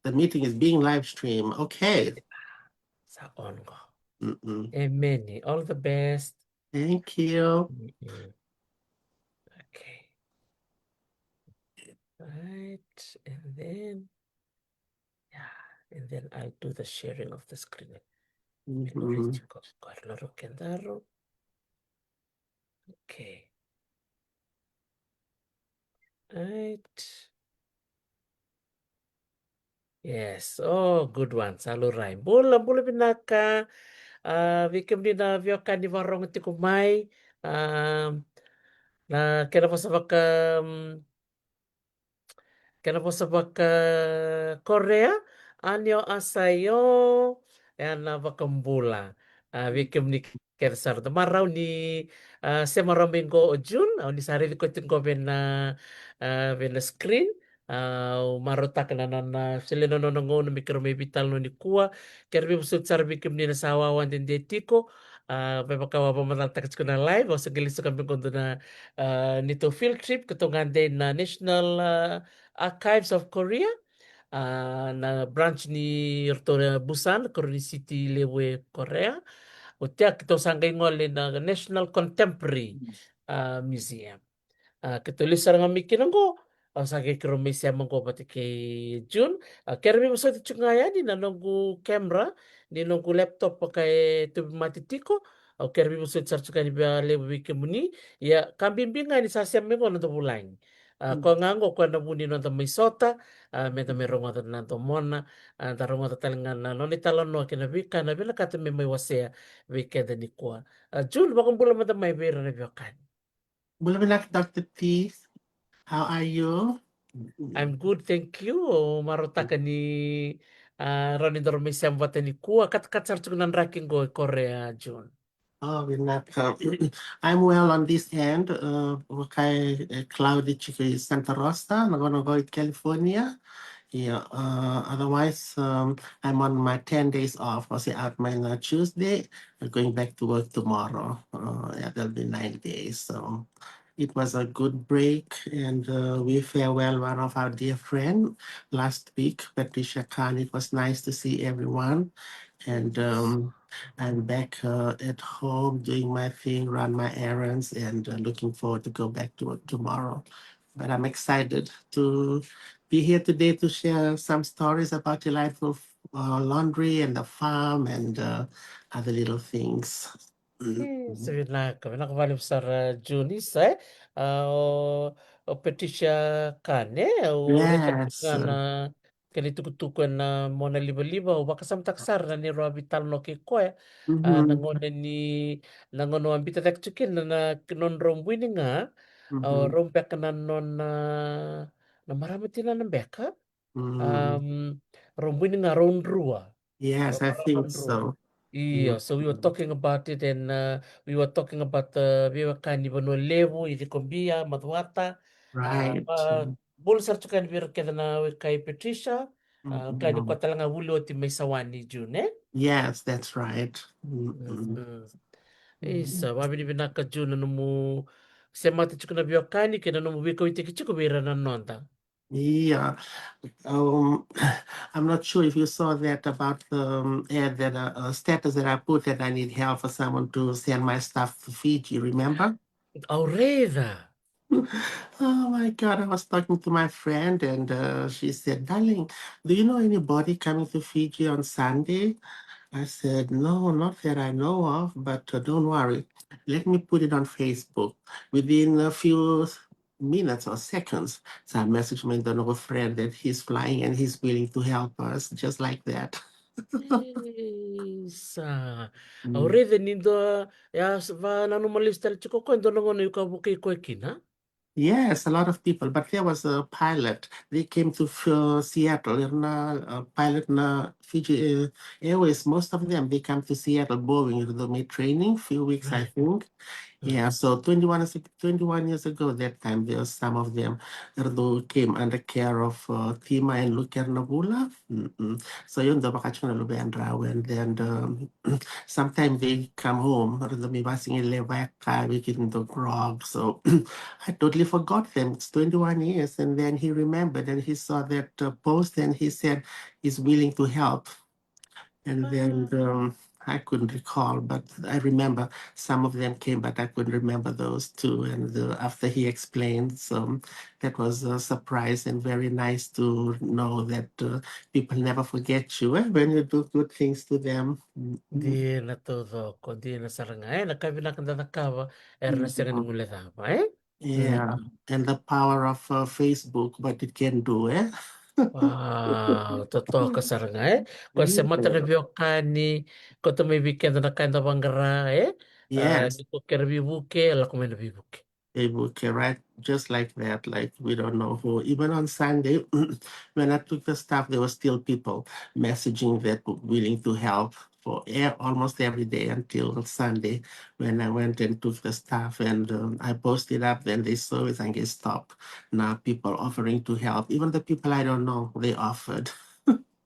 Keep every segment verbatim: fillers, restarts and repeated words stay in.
The meeting is being live stream. Okay. Sa on qo. Mm-mm. Emeni. All the best. Thank you. Mm-mm. Okay. Right. And then, yeah, and then I'll do the sharing of the screen. Mhm. Ko loro kedaro. Okay. Right. Yes. Oh, good one. Sa lurai. Bula, bula vinaka. Ah, vei kemuni na veiwekani vakarorogo tiko mai. Ah, na kena vosa vaka, mm, kena vosa vaka Korea, anyo asayo, e na vakabula. Ah, vei kemuni kece sara da marau ni, ah, sema rawa mai qo o June, au ni sa raici koya tiko qo vei na, ah, vei na screen. Ah, au marautaka na nona, sele na nona gauna me keirau mai veitalanoa nikua. Keirau veivosoti sara vei kemuni na sa wawa dede tiko. Ah, me vaka au a vakamacalataka tiko na live, au sa qai lesu ka me qo dua na, ah, neitou field trip, keitou gade na National, ah, Archives of Korea. Ah, na branch ni ratou na Busan, na koroi ni city levu e Korea. Oti ya keitou sa qai gole na National Contemporary, ah, Museum. Ah, keitou lesu sara ga mai kina qo, au sa qai keirau mai sema qo vata kei June. Ah, keirau veivosoti tiko ga yani na noqu camera ni noqu laptop vaka e tauvimate tiko. Au keirau veivosoti sara tiko yani vakalevu vei kemuni. Ia ka bibi ga ni sa sema mai qo na noda vulagi. Ah, koya ga qo koya na vu ni noda mai sota, ah, meda mai rogoca na domona, ah, da rogoca tale ga na nona italanoa kei na veika na vinakata me mai wasea vei keda nikua. Ah, June, vakabula mada mai vei ira na veiwekani. Bula vinaka, Doctor T. How are you? I'm good, thank you. Au marautaka ni, ah, rawa ni daru mai sema vata nikua. Katakata sara tiko na draki qo e Korea, June. Oh, vinaka. I'm well on this end. Uh, vaka e cloudy tiko i Santa Rosa, na gauna qo i California. Yeah, uh, otherwise, um, I'm on my ten days off. Au se out mai na Tuesday, I'm going back to work tomorrow. Uh, yeah, that'll be nine days. So it was a good break, and, uh, we farewell one of our dear friend last week, Patricia Khan. It was nice to see everyone, and, um, I'm back, uh, at home doing my thing, run my errands, and, uh, looking forward to go back to work tomorrow. But I'm excited to be here today to share some stories about delightful, uh, laundry and the farm and, uh, other little things. Mm. Isa, vinaka, vinaka vakalevu sara, June. Isa, e? Ah, o, o Patricia Khan, e? Au raica tiko ga na kena itukutuku ena monalivaliva, au vakasamataka sara na neirau a veitalanoa kei koya. Ah, na gauna ni, na gauna au a biuta cake tiko kina na, na nodrau buiniga, ah, rau beka na nona, na marama tina na beka. Um, rau buiniga rau drua. Yes, I think so. Io, so we were talking about it, and, uh, we were talking about the veiwekani Vanua Levu, i Cikobia, Macuata. Right. Uh, bula sara tiko yani vei ira kece na wekai Patricia, uh, ka ni koya tale ga vuli oti mai Sawani, June, e? Yes, that's right. Isa, vakavinavinaka, June, na nomu semata tiko na veiwekani kei na nomu veikauwaitaki tiko vei ira na noda. Yeah. Um, I'm not sure if you saw that about the, um, ad that, uh, uh, status that I put that I need help for someone to send my stuff to Fiji, remember? Au raica. Oh my God, I was talking to my friend and, uh, she said, "Darling, do you know anybody coming to Fiji on Sunday?" I said, "No, not that I know of, but, uh, don't worry. Let me put it on Facebook." Within a few minutes or seconds, sa message mai dua noqu friend that he's flying and he's willing to help us, just like that. Isa. Au raica ni dua, ya, s-, va, nanuma lesu tale tiko koya, dua na gauna iko a vukei koya kina. Yes, a lot of people, but there was a pilot. They came to, uh, Seattle. Ira na, uh, pilot na Fiji, uh, Airways, most of them, they come to Seattle, Boeing, ira dau mai training, few weeks, I think. Yeah, so twenty-one, is- twenty-one years ago, that time, there was some of them, erau came under care of uh, Tima and Luke Ernavula. Mm-mm. So you know, and then um, sometimes they come home, erau me vasigileva ka, we get into grog. So I totally forgot them. It's twenty-one years. And then he remembered and he saw that uh, post and he said he's willing to help. And then um, I couldn't recall, but I remember some of them came, but I couldn't remember those two. And uh, after he explained, so that was a surprise and very nice to know that uh, people never forget you eh, when you do good things to them. Mm, mm. Dina taucoko, dina sara ga. E, na ka vinaka da cakava, era na sega ni guilecava, e? Yeah, and the power of uh, Facebook, what it can do, eh? Wow, totoka sara ga, e? Ko se mata na veiwekani, ko ta mai vei keda na ka eda vaqara, e? Ah, Yes, ni ko kere veivuke, lako mai na veivuke. Facebook, eh, right? Just like that, like we don't know who. Even on Sunday, when I took the stuff, there were still people messaging that were willing to help for e- almost every day until Sunday when I went and took the stuff and um, I posted up. Then they saw it and they stopped. Now people offering to help. Even the people I don't know, they offered.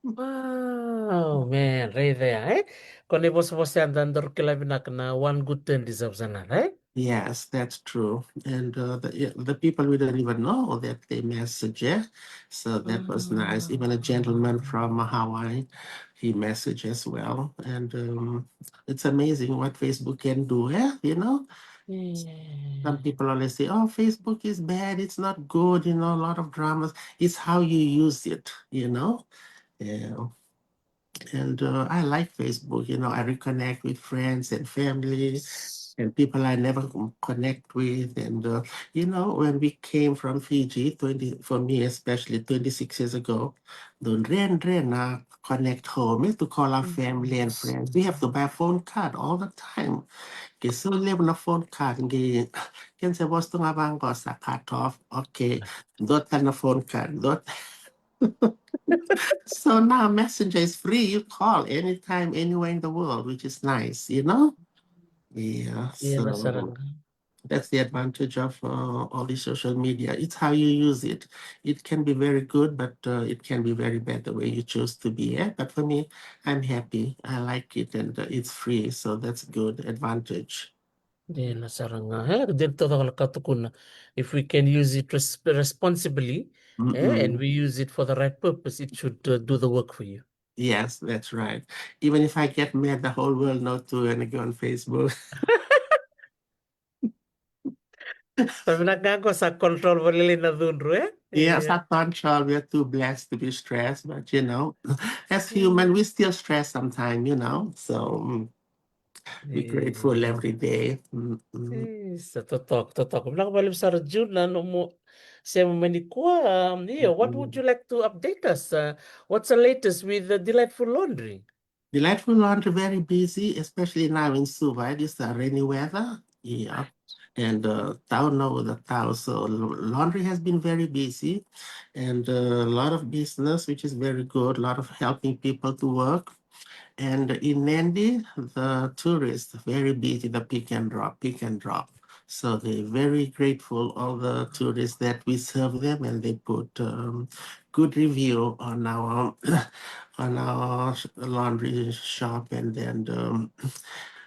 Wow, man, right there, e? Ko na ivosavosa ya da daru kila vinaka na one good turn deserves another, e? Yes, that's true. And uh, the yeah, the people we don't even know that they message, yeah. So that was nice. Even a gentleman from uh, Hawaii, he messaged as well. And um, it's amazing what Facebook can do, eh? You know, some Mm. people always say, "Oh, Facebook is bad. It's not good." You know, a lot of dramas. It's how you use it. You know, yeah. And uh, I like Facebook. You know, I reconnect with friends and family and people I never con- connect with. And uh, you know, when we came from Fiji, twenty for me especially, twenty six years ago, the ren ren uh, connect home eh, to call our family and friends. We have to buy a phone card all the time. Ke so levu na phone card, ke ken se vosa tu ga vaqo sa cut off. Okay, dua tale na phone card, dua So now Messenger is free. You call anytime, anywhere in the world, which is nice, you know? Yeah, Ia na sara so ga. that's the advantage of uh, all the social media. It's how you use it. It can be very good, but uh, it can be very bad the way you choose to be. Eh? But for me, I'm happy. I like it and uh, it's free. So that's good advantage. Ia na sara ga. E, dina taucoko na ka tukuna. If we can use it res responsibly, e, and Mm-mm. we use it for the right purpose, it should uh, do the work for you. Yes, that's right. Even if I get mad, the whole world knows too when I go on Facebook. Sa vinaka ga ko sa control vakalailai na cudru, e? Yes, Ia. I control. We're too blessed to be stressed, but you know, as human, we still stress sometimes, you know. So mm, be grateful Ia. Every day. Mm-mm. Isa, totoka, totoka. Vinaka vakalevu sara June na nomu sema mai nikua. Um, ia, what would Mm-mm. you like to update us? Uh, what's the latest with the Delightful Laundry? Delightful Laundry, very busy, especially now in Suva. It is a rainy weather. Yeah. And uh, town over the town. So l- laundry has been very busy and uh, a lot of business, which is very good, a lot of helping people to work. And in Nadi, the tourists, very busy, the pick and drop, pick and drop. So they're very grateful, all the tourists that we serve them and they put um, good review on our on our sh- laundry shop and then um,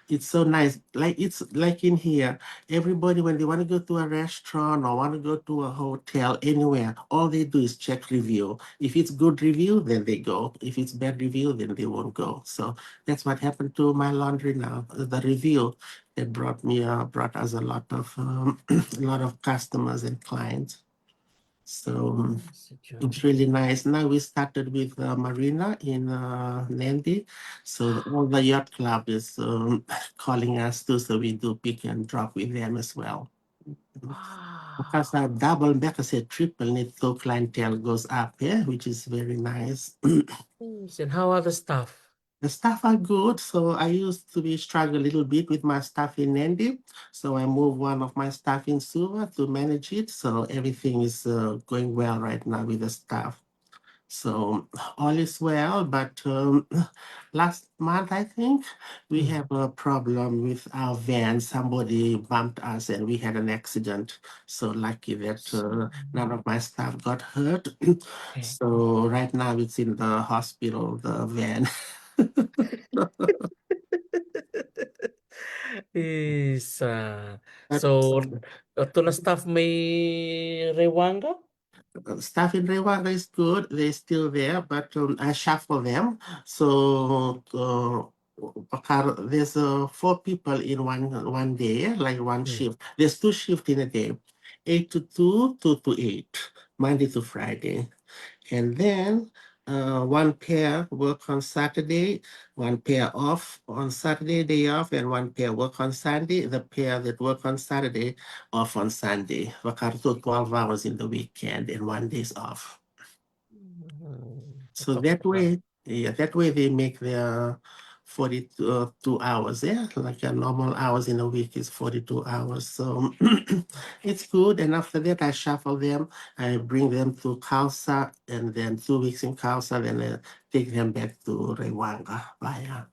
it's so nice. Like it's like in here, everybody when they want to go to a restaurant or want to go to a hotel anywhere, all they do is check review. If it's good review, then they go. If it's bad review, then they won't go. So that's what happened to my laundry now. The review that brought me uh, brought us a lot of um, a lot of customers and clients. So um, Yes, it's really nice. Now we started with uh, Marina in uh, Nadi. So all the yacht club is um, calling us too. So we do pick and drop with them as well. Because Wow. I double back, I said triple, and so clientele goes up here, which is very nice. Yes, and how are the staff? The staff are good. So I used to be struggle a little bit with my staff in Nadi. So I moved one of my staff in Suva to manage it. So everything is uh, going well right now with the staff. So all is well, but um, last month, I think, we have a problem with our van. Somebody bumped us and we had an accident. So lucky that uh, none of my staff got hurt. So right now it's in the hospital, the van. Isa. So, o tu na staff mai Raiwaqa? Staff in Raiwaqa is good. They're still there, but um, I shuffle them. So uh, there's uh, four people in one one day, eh, like one shift. There's two shifts in a day, eight to two, two to eight, Monday to Friday. And then uh, one pair work on Saturday, one pair off on Saturday, day off, and one pair work on Sunday. The pair that work on Saturday, off on Sunday. Vakaratou twelve hours in the weekend and one day's off. So that way, yeah, that way they make their forty-two hours, yeah? Like a normal hours in a week is forty-two hours. So it's good. And after that, I shuffle them. I bring them to Khaosa, and then two weeks in Khaosa, then I take them back to Raiwaqa via.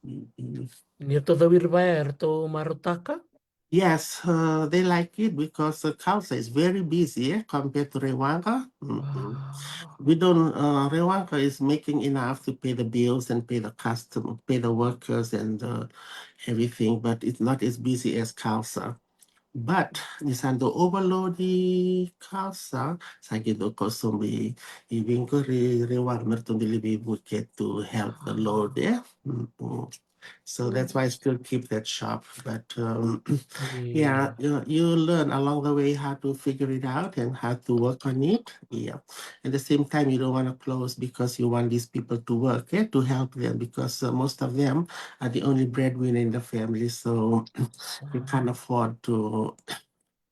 Mm-mm. Ni ratou cau ira vaya, eratou marautaka? Yes, uh, they like it because uh, Khaosa is very busy eh, compared to Raiwaqa. Mm-mm. We don't, uh, Raiwaqa is making enough to pay the bills and pay the customer, pay the workers and uh, everything, but it's not as busy as Khaosa. But ni sa dau overload i Khaosa, sa qai dau koso mai i vei qori Raiwaqa me ratou dau lai veivuke to help the load, eh? Mm-mm. So that's why I still keep that shop. But um, yeah, you, you learn along the way how to figure it out and how to work on it. Yeah. At the same time, you don't want to close because you want these people to work, eh, to help them because uh, most of them are the only breadwinner in the family. So you can't afford to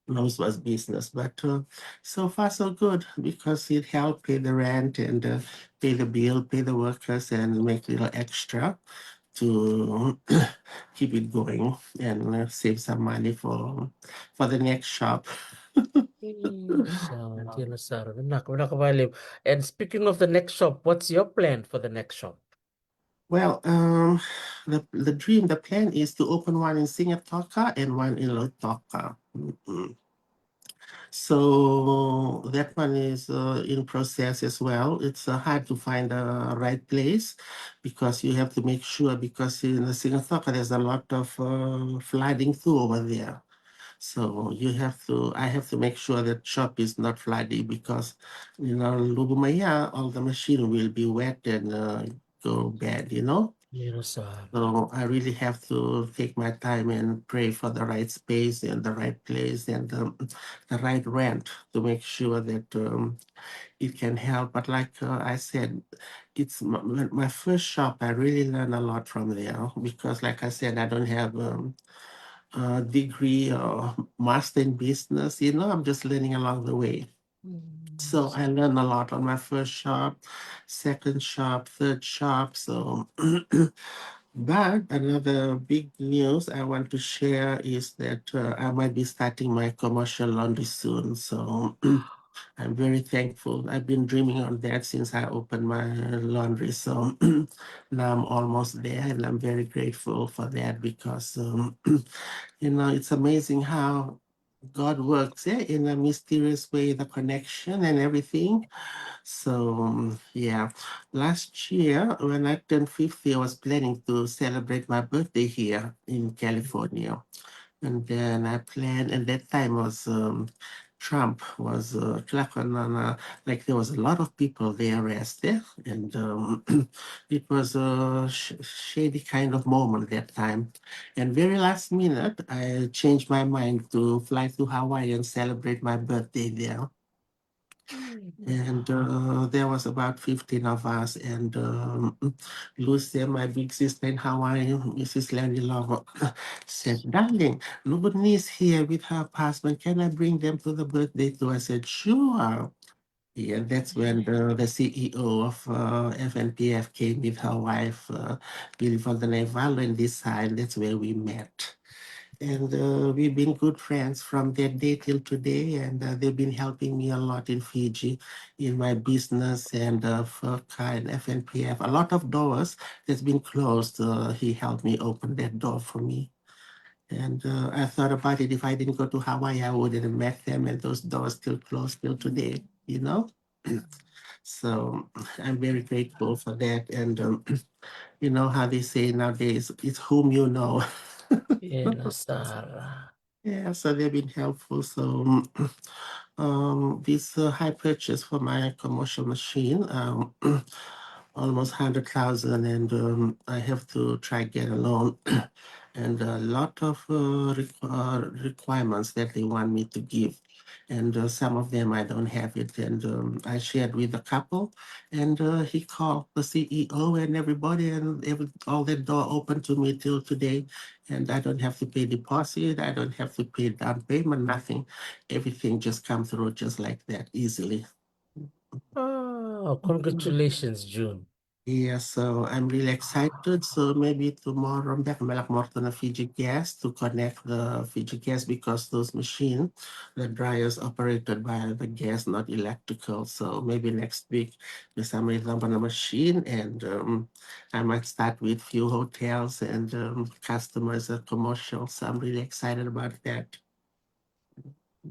lose one's business. But uh, so far, so good because it helped pay the rent and uh, pay the bill, pay the workers, and make a little extra to keep it going and uh, save some money for for the next shop. Sa dina sara. Vinaka, vinaka vakalevu. And speaking of the next shop, what's your plan for the next shop? Well, um, the the dream, the plan is to open one in Sigatoka and one in Lautoka. Mm-mm. So that one is uh, in process as well. It's uh, hard to find the right place because you have to make sure, because in the Sigatoka there's a lot of uh, flooding too over there. So you have to, I have to make sure that shop is not flooding because, you know, Luvu mai ya, all the machine will be wet and uh, go bad, you know. Yes, sir. So I really have to take my time and pray for the right space and the right place and the, the right rent to make sure that um, it can help. But like uh, I said, it's my, my my first shop. I really learned a lot from there because, like I said, I don't have um, a degree or master in business. You know, I'm just learning along the way. So I learned a lot on my first shop, second shop, third shop. So, but another big news I want to share is that uh, I might be starting my commercial laundry soon. So I'm very thankful. I've been dreaming on that since I opened my laundry. So now I'm almost there, and I'm very grateful for that because, um, you know, it's amazing how God works eh, in a mysterious way, the connection and everything. So, um, yeah, last year when I turned fifty, I was planning to celebrate my birthday here in California. And then I planned, and that time was um, Trump was uh, kila ko na, na, like there was a lot of people they arrested, and um, it was a sh- shady kind of moment that time. And very last minute, I changed my mind to fly to Hawaii and celebrate my birthday there. And uh, there was about fifteen of us. And um, Lucy, my big sister in Hawaii, Missus Landy Longo, said, "Darling, Luvu's niece here with her husband. Can I bring them to the birthday too?" I said, "Sure." Yeah, that's when the, the C E O of uh, F N P F came with her wife, uh, Beautiful Danevalo, and this side. That's where we met. And uh, we've been good friends from that day till today, and uh, they've been helping me a lot in Fiji, in my business and uh, FIRCA and F N P F. A lot of doors that's been closed, uh, he helped me open that door for me. And uh, I thought about it, if I didn't go to Hawaii, I wouldn't have met them, and those doors still closed till today, you know? So I'm very grateful for that. And um, you know how they say nowadays, it's whom you know. Ena sara. Yeah, so they've been helpful. So um, this uh, high purchase for my commercial machine, um, almost hundred thousand, and um, I have to try get a loan, and a lot of uh, requ- uh, requirements that they want me to give. And uh, some of them I don't have it. And um, I shared with a couple, and uh, he called the C E O and everybody, and every, all that door open to me till today. And I don't have to pay deposit. I don't have to pay down payment, nothing. Everything just come through just like that, easily. Oh, congratulations, June. Yeah, so I'm really excited. So maybe tomorrow, beka me lako mai ratou na Fiji Gas to connect the Fiji Gas, because those machines, the dryers operated by the gas, not electrical. So maybe next week, me sa mai cabeta na machine, and um, I might start with few hotels and um, customers at commercial. So I'm really excited about that.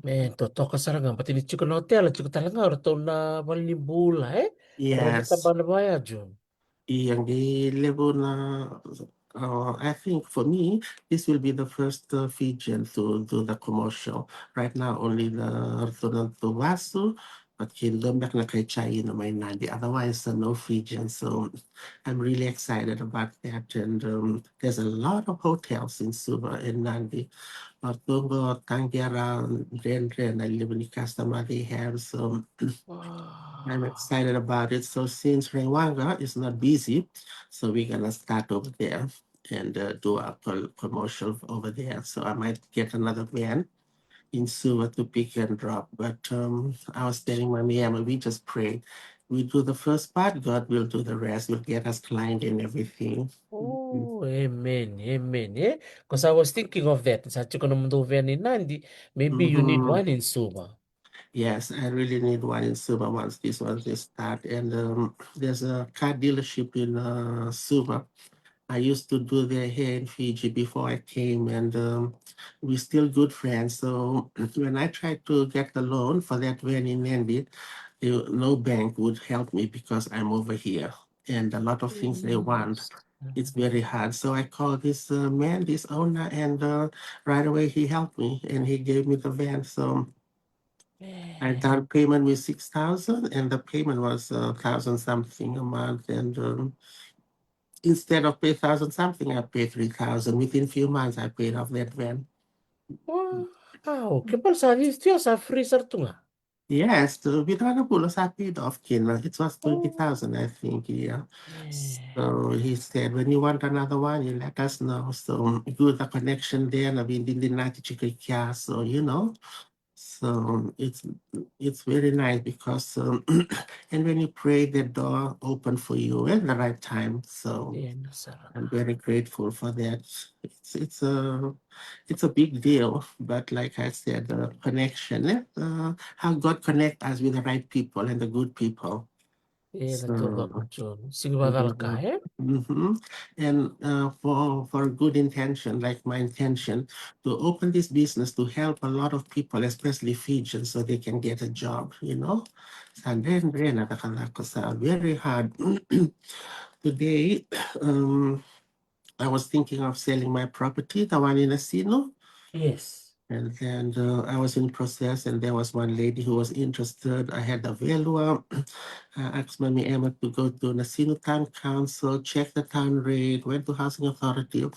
Me totoka sara ga, baleta ni tiko na hotel, tiko tale ga o ratou na valenibula, e? Era na Yes. tabana vaya, June. Ia, qai levu na, uh, I think for me, this will be the first uh, Fijian to do the commercial. Right now, only the ratou na tu vasu, but kei dua beka na kai China mai Nadi. Otherwise, uh, no Fijian. So I'm really excited about that. And um, there's a lot of hotels in Suva and Nadi. Ratou qo taqi around, dredre na levu ni customer they have. So I'm Wow. excited about it. So since Raiwaqa is not busy, so we're gonna start over there and uh, do a col- commercial over there. So I might get another van in Suva to pick and drop. But um, I was telling Mami Emma, we just pray. We do the first part, God will do the rest. Will get us client and everything. Mm-mm. Oh, amen, amen. Eh? Because I was thinking of that. Sa tiko na nomudou van i Nadi, maybe you need Mhm. one in Suva. Yes, I really need one in Suva once this one this start. And um, there's a car dealership in uh, Suva. I used to do their hair in Fiji before I came, and um, we're still good friends. So when I tried to get the loan for that van in Nadi, you, no bank would help me because I'm over here. And a lot of things they want, Yes. it's very hard. So I called this uh, man, this owner, and uh, right away he helped me and he gave me the van. So I Eh, down payment was six thousand, and the payment was a thousand something a month. And um, instead of pay thousand something, I paid three thousand. Within few months, I paid off that van. Wow, ke bale sa, ni tio sa free sara tu ga. Yes, the Vidrana Bula sa paid off kina. It was twenty thousand, I think, yeah. Eh, So he said, when you want another one, you let us know. So good the connection there, na vindindinati tiko i kia. So, you know, so it's it's very nice because um, and when you pray, the door open for you at the right time. So ena sara. I'm very grateful for that. It's it's a it's a big deal, but like I said, the connection, eh, uh, how God connect us with the right people and the good people. Ena toka So, ko June. Sigi vacalaka, eh? Mm-hmm. And uh, for for a good intention, like my intention, to open this business to help a lot of people, especially Fijians, so they can get a job, you know. Sa dredre na cakacaka, sa very hard. Today, um, I was thinking of selling my property, the one in Asino. Yes. And then uh, I was in process, and there was one lady who was interested. I had the Velua. I asked Mami Emma to go to Nasinu Town Council, check the town rate, went to Housing Authority,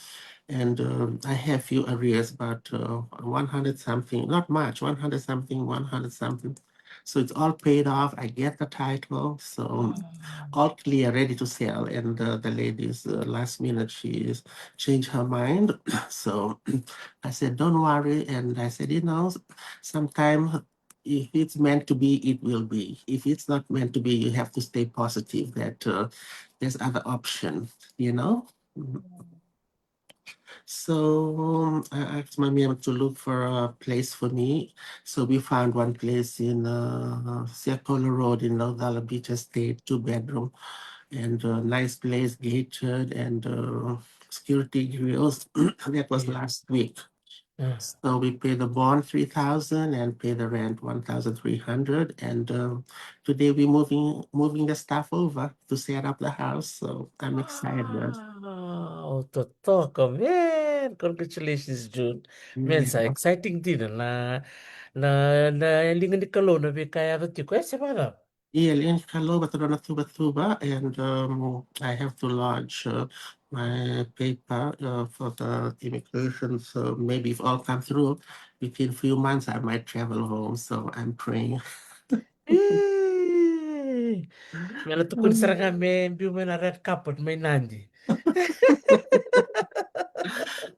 and um, I have few arrears, about uh, one hundred something, not much, one hundred something, one hundred something. So it's all paid off. I get the title, so Wow. all clear, ready to sell. And uh, the ladies, uh, last minute, she changed her mind. So I said, don't worry. And I said, you know, sometimes if it's meant to be, it will be. If it's not meant to be, you have to stay positive that uh, there's other option, you know? Mm. So I asked my mom to look for a place for me. So we found one place in uh, Siakolo Road in Laucala Beach Estate, two bedroom, and a nice place, gated and uh, security grills. That was last week. So we pay the bond three thousand and pay the rent one thousand three hundred. And um, today we're moving moving the stuff over to set up the house. So I'm excited. Wow, totoka, man. Congratulations, June. Man, sa exciting dina na, na, na liga ni Kalou na veika e yaco tiko. E se vacava? Ia, liga ni Kalou, vata na tuvatuva, and um, I have to lodge uh, my paper uh, for the immigration. So maybe if all come through, within few months I might travel home. So I'm praying. Ih, me na tukuni sara ga me biu mai na red carpet mai Nadi.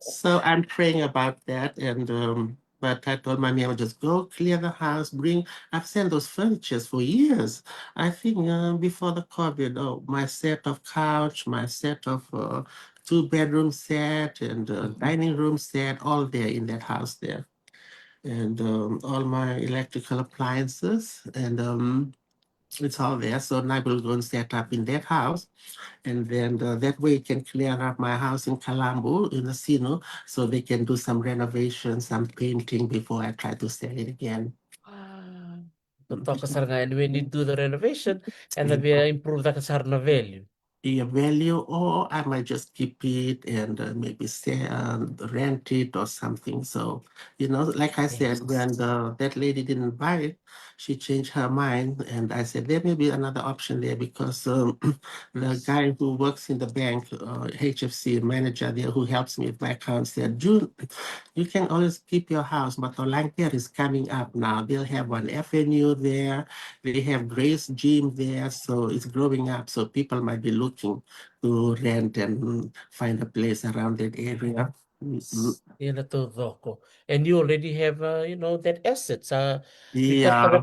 So I'm praying about that, and um, but I told my mom, just go clear the house, bring. I've sent those furnitures for years. I think uh, before the COVID, oh, my set of couch, my set of uh, two bedroom set, and uh, dining room set, all there in that house there, and um, all my electrical appliances, and um, it's all there. So now we'll go and set up in that house. And then uh, that way it can clear up my house in Kalambu, in the Sinu, so they can do some renovation, some painting before I try to sell it again. Totoka sara ga, and when you do the renovation, and then we improve the kasar na value. Ia, value, or I might just keep it and uh, maybe sell, rent it or something. So, you know, like I said, when the, that lady didn't buy it, she changed her mind. And I said, there may be another option there because um, the guy who works in the bank, uh, H F C manager there who helps me with my account said, June, you can always keep your house, but Olanker is coming up now. They'll have one F N U there. They have Grace Gym there. So it's growing up. So people might be looking to rent and find a place around that area. Ia na taucoko. And you already have, uh, you know, that asset. Sa, yeah.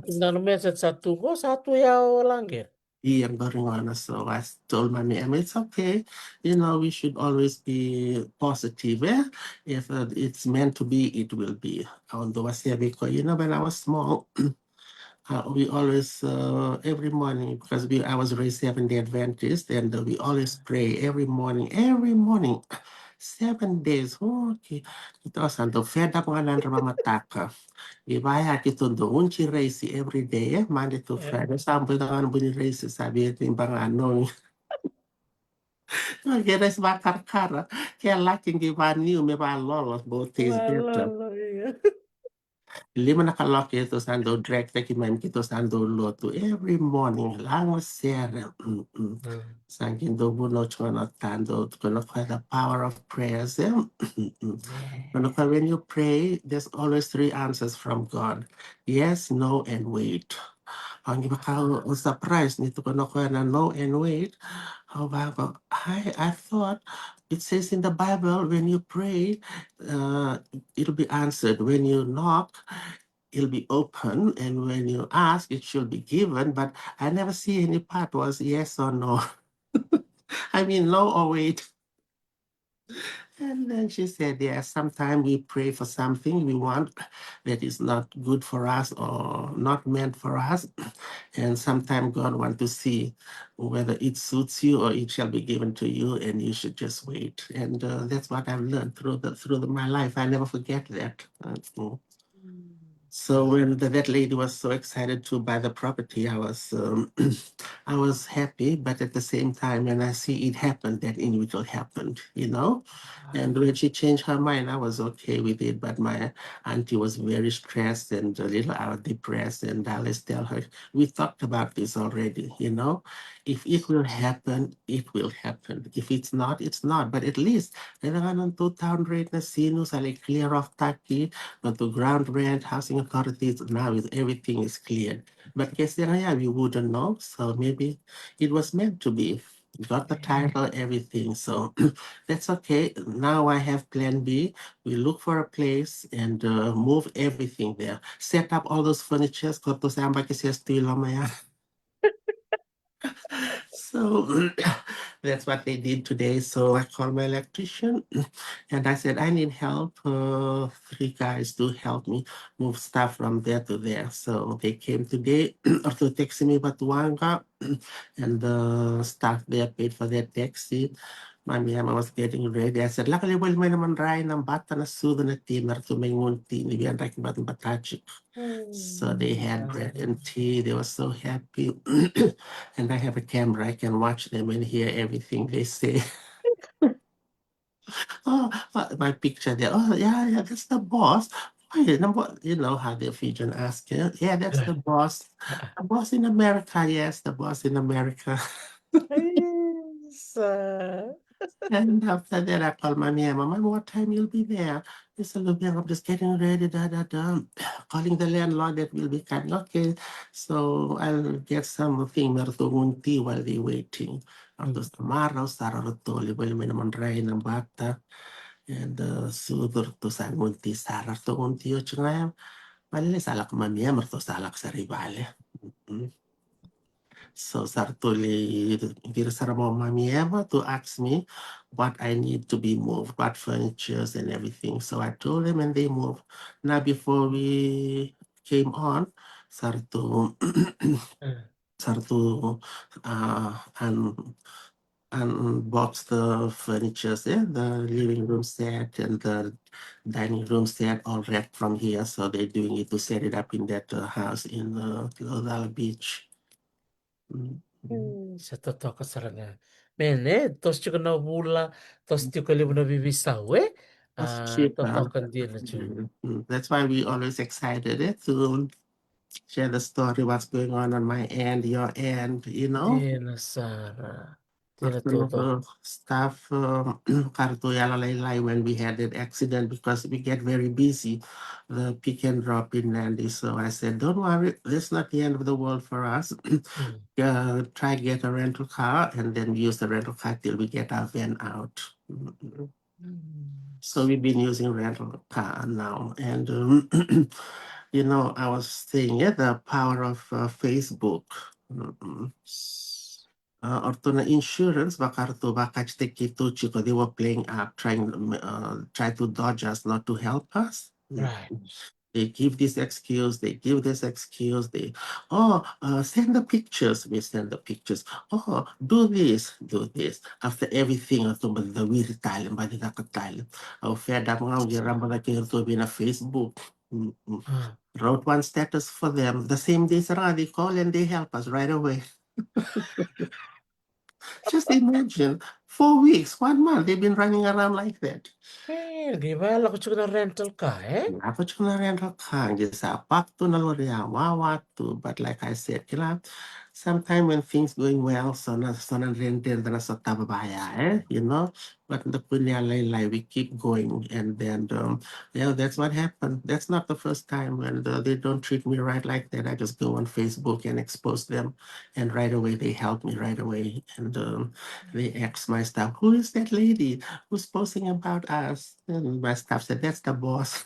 Sa tu qo, sa tu ya o Olanker. Ia, qori gona. So I told my mom, it's okay. You know, we should always be positive, eh? If uh, it's meant to be, it will be. Au dau wasea vei koya, you know, when I was small, uh, we always, uh, every morning, because we, I was raised Seventh-day Adventist, and uh, we always pray every morning, every morning, seven days. Okay. Keitou sa dau fed up ga na yadra vamataka. Ni vaya keitou dau uji raisi every day, eh? Monday to Friday. Sa bui ga na bui ni raisi, sa via ni baga nogi. Ke raisi vakarakara. Ke laki qai vaniu me valolo, bau taste better. Lima na kaloko keitou sa dau drag taki mai, keitou sa dau lotu every morning, lagosere. Sa qai dau vunau tiko na tadra, tukuna o koya the power of prayers, eh? Tukuna o koya when you pray, there's always three answers from God. Yes, no, and wait. Au qai vaka au surprise ni tukuna o koya na no and wait. Au vaka, I, I thought it says in the Bible when you pray, uh, it'll be answered. When you knock, it'll be open, and when you ask, it shall be given. But I never see any part was yes or no. I mean, no or wait. And then she said, yes, sometimes we pray for something we want that is not good for us or not meant for us. And sometimes God wants to see whether it suits you or it shall be given to you, and you should just wait. And uh, that's what I've learned through the through the, my life. I never forget that. Uh, mm. So when the, that lady was so excited to buy the property, I was um, I was happy, but at the same time, when I see it happened, that individual happened, you know. And when she changed her mind, I was okay with it. But my auntie was very stressed and a little out depressed, and I always tell her, we talked about this already, you know. If it will happen, it will happen. If it's not, it's not. But at least, kevaka na nodatou town rate na Sinu sa lai clear off taki, nodatou ground rent, housing authorities, now is everything is cleared. But ke sega ya, we wouldn't know. So maybe it was meant to be. Got the title, everything. So that's okay. Now I have plan B. We look for a place and uh, move everything there. Set up all those furnitures. Koto samba ke sia stui lama ya. So That's what they did today. So I called my electrician and I said, "I need help. Uh, three guys to help me move stuff from there to there." So they came today. Or to taxi me vatuwaqa and the staff there paid for their taxi. Mami Emma was getting ready. I said, "Lako lai voli mai na madrai, na bata, na sucu, na ti, me ratou mai gunu ti ni via draki batabata tiko." So they had bread and tea. They were so happy. And I have a camera. I can watch them and hear everything they say. Oh, uh, my picture there. "Oh, yeah, yeah, that's the boss." "Why, number," you know how the Fijian ask, yeah? "Yeah, that's the boss." "The boss in America." "Yes, the boss in America." Yes. And after that, I call Mami Emma, "Mami, what time you'll be there?" They said, "Look, I'm just getting ready, da, da, da." Calling the landlord that will be coming. "Okay, so I'll get something me ratou gunu ti while they waiting." Ratou sa marau sara ratou, lai voli mai na madrai, na bata. And uh, sucu, ratou sa gunu ti sara, ratou gunu ti oti ga ya. Vale, sa lako Mami Emma, ratou sa lako sara i vale. So sa ratou lai vira sara mai o Mami Emma to ask me what I need to be moved, what furnitures and everything. So I told them and they moved. Now before we came on, sa ratou, sa ratou uh, un unbox the furnitures, yeah, the living room set and the dining room set, all wrapped from here. So they're doing it to set it up in that uh, house in uh, Laucala Beach. Mm. Sa totoka sara ga. Me ne, toso tiko na vula, toso tiko levu na veiveisau, e? Totoka dina tiko. Mm. That's why we always excited, eh, to share the story, what's going on on my end, your end, you know? Dina sara. Dina totoka. Staff, um, ka ratou yalolailai when we had that accident because we get very busy, the pick and drop in Nadi. So I said, "Don't worry, that's not the end of the world for us. Uh, try get a rental car and then use the rental car till we get our van out." So we've been using rental car now. And, um, you know, I was saying, yeah, the power of uh, Facebook. Uh, or to na insurance, vaka ratou vakatitaki tu tiko, they were playing up, trying, uh, try to dodge us, not to help us. Right. They give this excuse, they give this excuse, they, "Oh, uh, send the pictures," we send the pictures. "Oh, do this, do this." After everything, ratou baci wiri tale, baci caka tale. Au fed up ga, au qai rabata kei ratou vei na Facebook. Wrote one status for them. The same day sara ga they call and they help us right away. Just imagine, four weeks, one month, they've been running around like that. E, qai vaya lako tiko na rental car, e? Lako tiko na rental car, qai sa park tu na lori ya, wawa tu. But like I said, kila, sometime when things going well, so na, so na dredre da na sotava vaya, e? You know? But the kune a lailai, we keep going. And then, um, yeah, that's what happened. That's not the first time. And uh, they don't treat me right like that. I just go on Facebook and expose them. And right away, they help me right away. And um, they ask my staff, "Who is that lady who's posting about us?" And my staff said, "That's the boss."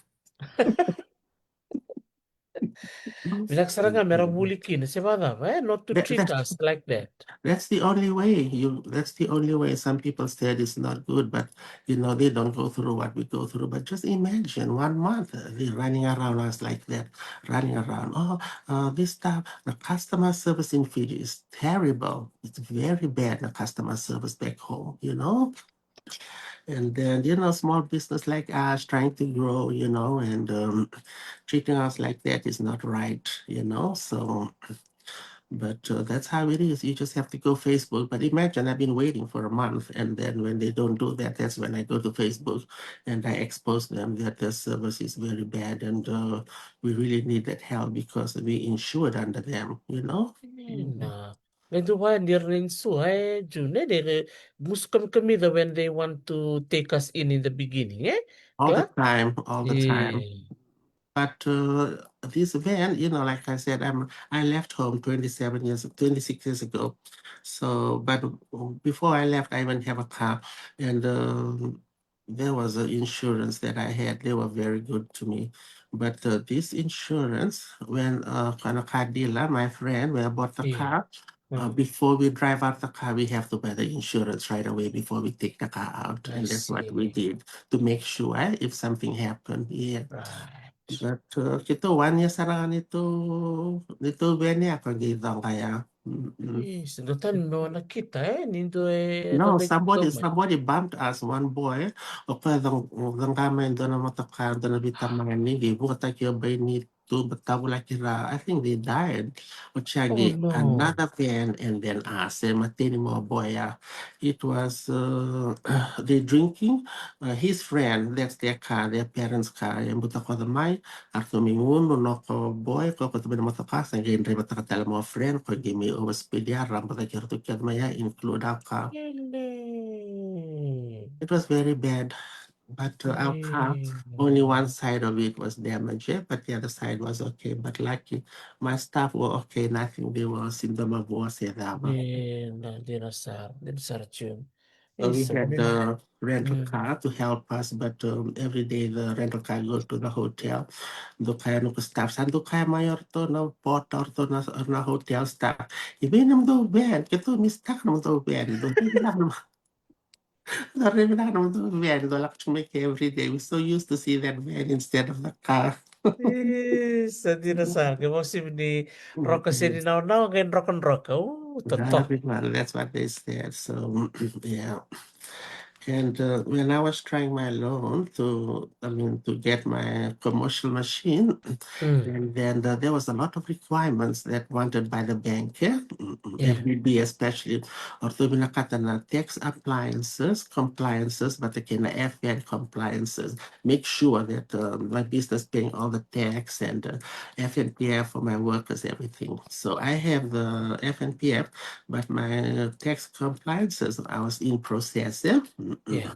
Vinaka sara ga me ra vuli kina, se vakacava, e? Not to treat us like that. That's the only way. You, that's the only way. Some people said it's not good, but you know, they don't go through what we go through. But just imagine one month uh, they running around us like that, running around. Oh, uh, this stuff. The customer service in Fiji is terrible. It's very bad. The customer service back home, you know. And then, you know, small business like us trying to grow, you know, and um, treating us like that is not right, you know. So, but uh, that's how it is. You just have to go Facebook. But imagine, I've been waiting for a month, and then when they don't do that, that's when I go to Facebook and I expose them that their service is very bad, and uh, we really need that help because we insured under them, you know. Dina. Qai dua vaya ni ra na insua, e, June, e, ni gusu kamikamica when they want to take us in in the beginning, e? All the time, all the time. But uh, this van, you know, like I said, I'm, I left home twenty-seven years, twenty-six years ago. So, but before I left, I even have a car. And um, there was an insurance that I had. They were very good to me. But uh, this insurance, when uh, kana car dealer, my friend, where I bought the car, uh, before we drive out the car, we have to buy the insurance right away before we take the car out. And that's what we did to make sure, eh, if something happened. Yeah. But uh, keitou one year sara ga neitou, neitou van ya, ko qai coqa ya. Isi, dua tani me wana kita, eh? Ni dua e... No, somebody, somebody bumped us, one boy. O koya coqa mai dua na motoka, dua na vitamani, qai vukataki o bai ni tu, but tavulaki ra, I think they died. O cagi, another van, and then us, e mateni mo boya. It was, uh, they drinking, uh, his friend, that's their car, their parents' car, e butakoca mai, a ratou mai gunu, noko boy, ko koto mai na motoka, sa qai draivataka tale mo friend, ko qai mai overspeed ya, ra butaki ratou kece mai ya, include our car. It was very bad. But uh, our car, only one side of it was damaged, eh? But the other side was okay. But lucky, my staff were okay, nothing. They were sintoma na vosa e cava. E, na, dina sara, dina sara, June. So we had the rental car to help us, but um, every day the rental car goes to the hotel. Dou kaya noqu staff, sa dou kaya mai o ratou na porter, o ratou na, na hotel staff. I vei nomudou van, keitou mistake nomudou van. Dou raica na, dou raica na nomudou van, dou lako tiko mai ke every day. We so used to see that van instead of the car. Ii, sa dina sara, ke vosi ni roka se ni naonawa, qai drokadroka. Uu, totoka. That's what they said. So, yeah. And uh, when I was trying my loan to, I mean, to get my commercial machine, and then uh, there was a lot of requirements that wanted by the bank, yeah? Mm, mm, F D B especially, o ratou vinakata na tax appliances, compliances, vata kei na F N compliances. Make sure that uh, my business paying all the tax and uh, F N P F for my workers, everything. So I have the F N P F, but my tax compliances, I was in process, eh? Mm-mm. Yeah.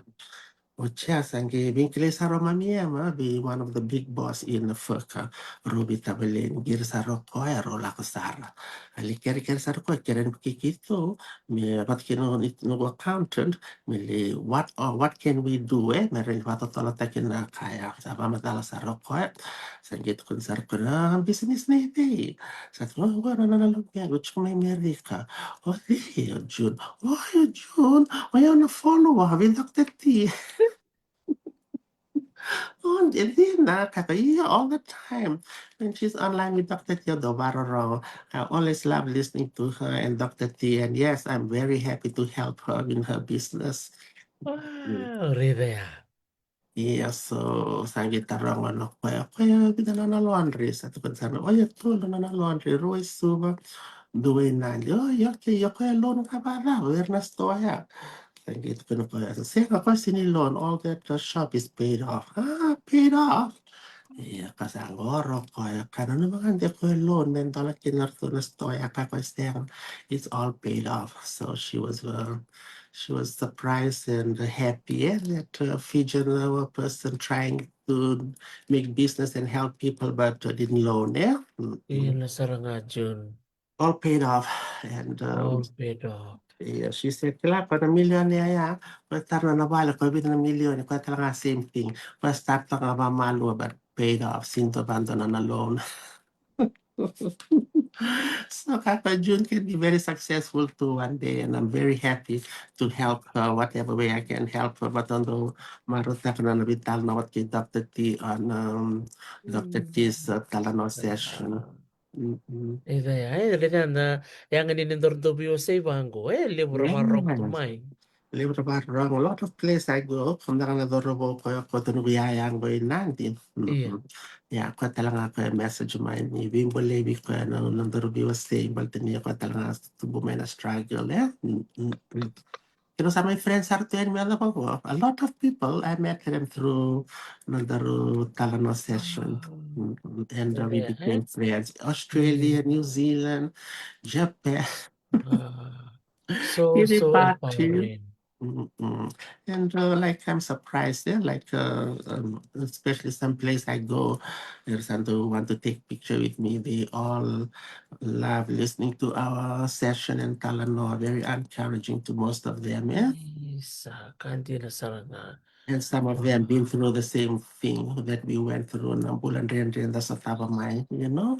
O cei sa qai vei kilai sara o mami Ema, vei one of the big boss in FERC, Ruby Tavaleni, qiri sara o koya, rau lako sara. A lai kerekere sara o koya, kere ni keitou, me vata kei noqu accountant, me lai, what, oh, what can we do, eh? Me rawa ni vakatotolotaki na ka ya. Sa vakamacala sara o koya. Sa qai tukuna sara o koya, na business nei cei? Sa tukuna, o, na nona loan, qo tiko mai Amerika. O cei? O June. O, o June. O ya na follower vei Doctor T. O, e dina, kaya, yeah, all the time. When she's online with Doctor T, o dau vakarorogo. I always love listening to her and Doctor T. And yes, I'm very happy to help her in her business. Wow, Rivea. Ia, so sa qai taroga o koya, koya vica na nona laundry, sa tukuna sara, o ya tolu na nona laundry, rua i Suva, dua i Nadi. O, ia, okay, ia koya loan ka vakacava, era na store ya. Sa qai tukuna o koya, sega, koya sega ni loan, all that uh, shop is paid off. Ah, paid off. Ia, ka sa qoro koya, ka nanuma ga de koya loan, me dola kina ratou na store ya, ka koya sega, it's all paid off. So she was uh, she was surprised and happy, eh, that uh, Fijian uh, person trying to make business and help people, but uh, didn't loan, eh? Mm-mm. Ia na sara ga, June. All paid off. And um, all paid off. Yeah, she said, kila, ko na milioni ya, ko tara na vale, ko vica na milioni, ko tara ga same thing. Ko start taka vakamalua, but paid off. Sinto vado na loan. So Kaka June can be very successful too one day, and I'm very happy to help her whatever way I can help her. But on the Marutaka na Vital na what ki Doctor T on um, Doctor T's uh, Talanoa session. Mm-mm. E vei, e vei na yaga ni na dorodovi o sei vangu, e levu ra varogo mai. Levu ra varogo, a lot of place I go, kam daga na dorovo ko ko tonu ya ya go i Nadi. Ia. Ia, ko tala ga ko message mai ni vimbo levi ko na na dorovi o sei, balta ni ko tala ga tubu mai na struggle, eh? Kena sa my friends are ten me other ko. A lot of people I met them through na daru talanoa session. And uh, we became friends. Australia, New Zealand, Japan. So, so empowering. Mm-mm. And uh, like I'm surprised, yeah, like uh, um, especially some place I go, there's some who want to take picture with me. They all love listening to our session and talanoa, very encouraging to most of them, yeah. Isa, ka dina sara ga. And some of them been through the same thing that we went through. Na bula dredre da sotava mai, you know.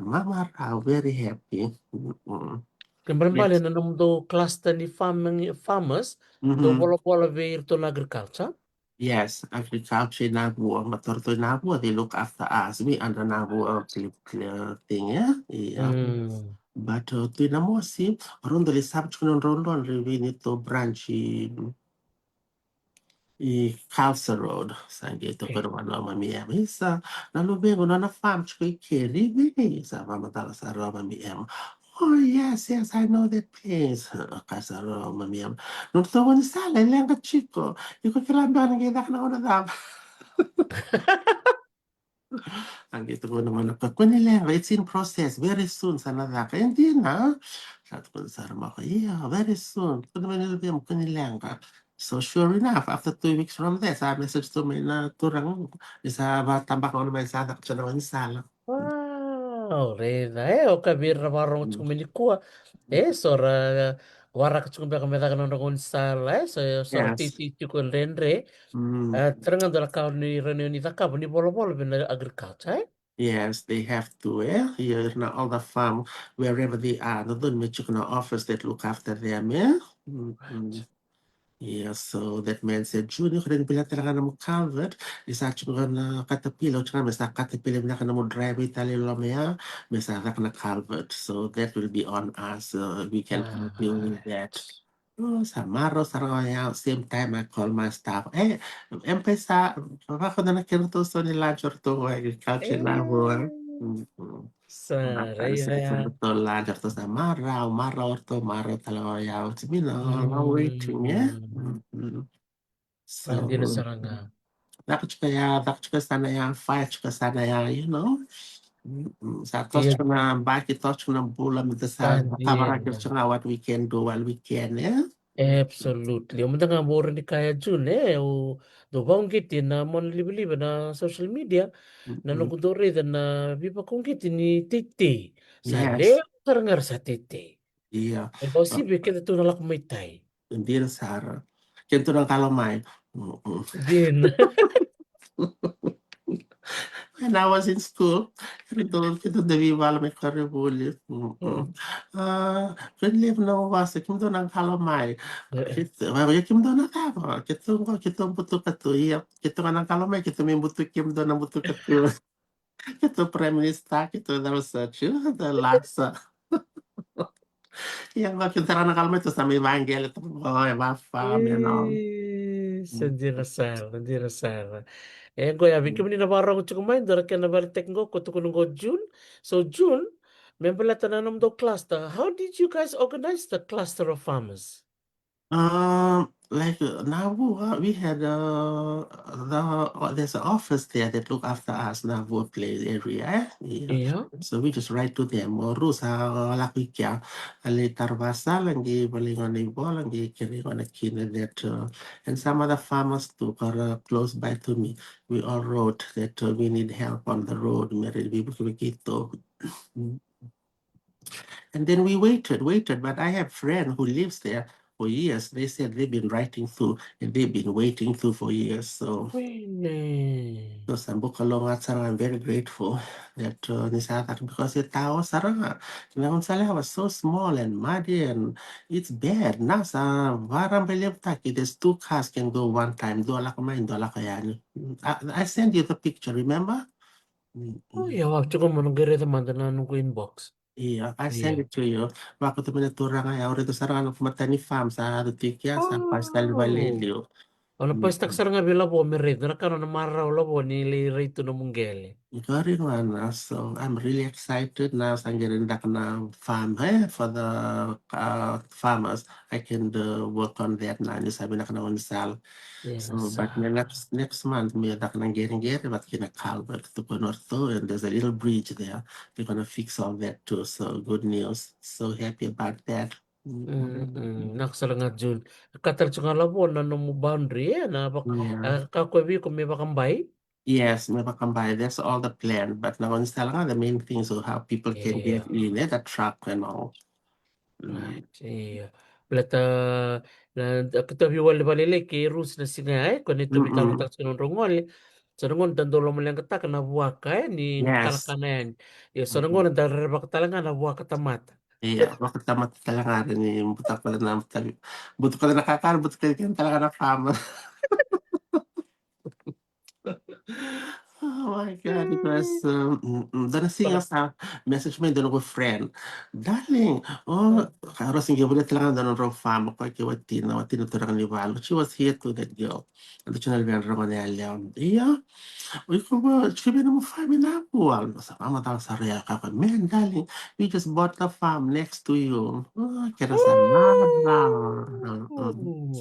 mamarau, very happy. Mm-mm. Ke balebale na nomudou cluster ni farming, farmers, dou volavola vei iratou na agriculture? Yes, agriculture i Navua, ma toratou i Navua, they look after us. We under Navua, clear, clear thing, yeah? Yeah. But uh, tu i Namosi, rau dau lai sava tiko na nodrau laundry vei neitou branch i, i Carlson Road. Sa qai toka na vanua mami ema. Isa, na luvequ nona farm tiko i Kerivi. Sa vamatala sara o mami ema. Oh yes, yes, I know that place. Ka sara o mami ema. Nodratou gaunisala e leqa tiko. Iko kila beka na qai caka na gauna cava? A qai tukuna mai na ka, kua ni leqa, it's in process, very soon sa na caka. E dina? Sa tukuna sara mai o koya, io, very soon. Tukuna mai na luvemu, kua ni leqa. So sure enough, after two weeks from there, sa message tu mai na turaga, ni sa vatabaka gona mai sa caka tiko na gaunisala. O raica e, o ka vei ira na vakarogo tiko mai nikua. E so ra waraka tiko beka me caka na nodra gaunisala, e so so ra teitei tiko e dredre. Tara ga dua na ka ni rawa ni cakava ni volavola vei na agriculture, e? Yes, they have to, e? Ia ira na all the farm, wherever they are, dodonu me tiko na office that look after them, e? Ia so that means e June ko ni biuta tale ga na nomu culvert, ni sa tiko na caterpillar, o tiko ga me sa caterpillar vinaka na nomu driveway tale i loma ya, me sa caka na culvert. So that will be on us. We can help you with that. Sa marau sara ga ya. Same time I call my staff. E, em pai sa vaka na kena tou so ni lunch or tou agriculture na vua. Sa raica ya. Ratou lunch, ratou sa marau, marau, ratou marau tale ga ya. It's been a long waiting, e? Sa dina sara ga. Caka tiko ya, caka tiko sana ya, fire tiko sana ya, you know. Sa toso tiko na baki, toso tiko na bula, me da sa cover up tiko ga what we can do while we can, e? Absolutely. O mada ga vou ni kaya June, e, o dou vakauqeti na monalivaliva na social media, na noqu dou raica na veivakauqeti ni teitei. Sa levu sara ga ra sa teitei. Ia. E bau sivi keda tou na lako mai tai. Dina sara. Keda tou na qalo mai. Dina. When I was in school, keda tou, keda tou veivala mai koronivuli. A, keda levu na wasa, keda tou na qalo mai. Keda, ia keda tou na cava, keda tou qo, keda tou butuka tu, ia keda tou na qalo mai, keda tou me butuki, keda tou na butuka tu. Keitou Prime Minister, keitou cava sara, keitou lasa. Ia qo keitou tara na qalo mai, tou sa mai vaqele, tou qo e vafa me na. Sa dina sara, dina sara. E qo ya vei kemuni na vakarogo tiko mai, dua na kena vale teki qo ko tukuna qo June. So June, me baleta na nomudou cluster. How did you guys organize the cluster of farmers? Uh, like uh, Navu, uh, we had uh, the uh, there's an office there that look after us, Navu place area. Eh? Yeah. So we just write to them. O rusa uh, lako i kea, a lai tara vasala qi vale gona i vola qi kere gona kina that uh, and some other farmers too are uh, close by to me. We all wrote that uh, we need help on the road. Me ready we buki kito. And then we waited, waited, but I have friend who lives there for years. They said they've been writing through and they've been waiting through for years. So, so sa buka loga sara, I'm very grateful that uh, ni sa caka because e tao sara ga. Na gaunisala was so small and muddy and it's bad. Now sa varabalevutaki, there's two cars can go one time. Dua lako mai, dua lako yani. I, I send you the picture, remember? Oh, ia, au tiko mo na qai raica mada na noqu inbox. Ia, I send it to you. Vaka tu mai na turaga ya, au raica sara ga na noqu matani farm sa yaco tiko ya, sa pasi tale vale liu. Au na pasitaka sara ga vei Lavo me raica na ka nona marau Lavo ni lai rai tu na muqele. Qori ga na, so I'm really excited na sa qai rai daka na farm, eh, for the uh, farmers. I can uh, work on that na ni sa vinaka na gaunisala. So, but the next next month me caka na qereqere vata kei na culvert tu ko North, and there's a little bridge there. They're gonna fix all that too. So good news. So happy about that. Mm. Naka sara ga June. Ka tale tu ga Lavo na nomu boundary e na vaka ka koya vei iko me vakabai. Yes, me vakabai. That's all the plan. But na gaunisala ga the main things of how people can get in, eh, the truck and all. Right. Io. Baleta na keitou veiwalewale kei Rusi na siga ya, e, ko ni tou veitalanoataka tiko na nodrau gole. So na gauna da dau lomaleqataka na vuaka, e, ni kalakana yani. Io, so na gauna da rerevaka tale ga na vuaka tamata. Io, vuaka tamata tale ga ni buta koya na buta koya na kakana, buta koya kena tale ga na farmer. Oh my God, it was um, dua na siga sa message mai dua noqu friend. Darling, oh, ka rau sa qai volia tale ga dua nodrau farm, o koya kei watina, watina turaga ni valu. She was here to that girl. Eda tiko na luvena ragone yalewa. Ia, o iko vo, tiko vei nomu farm i Navu? Sa mamacala sara ya ka koya, man, darling, we just bought the farm next to you. Kena sa mada.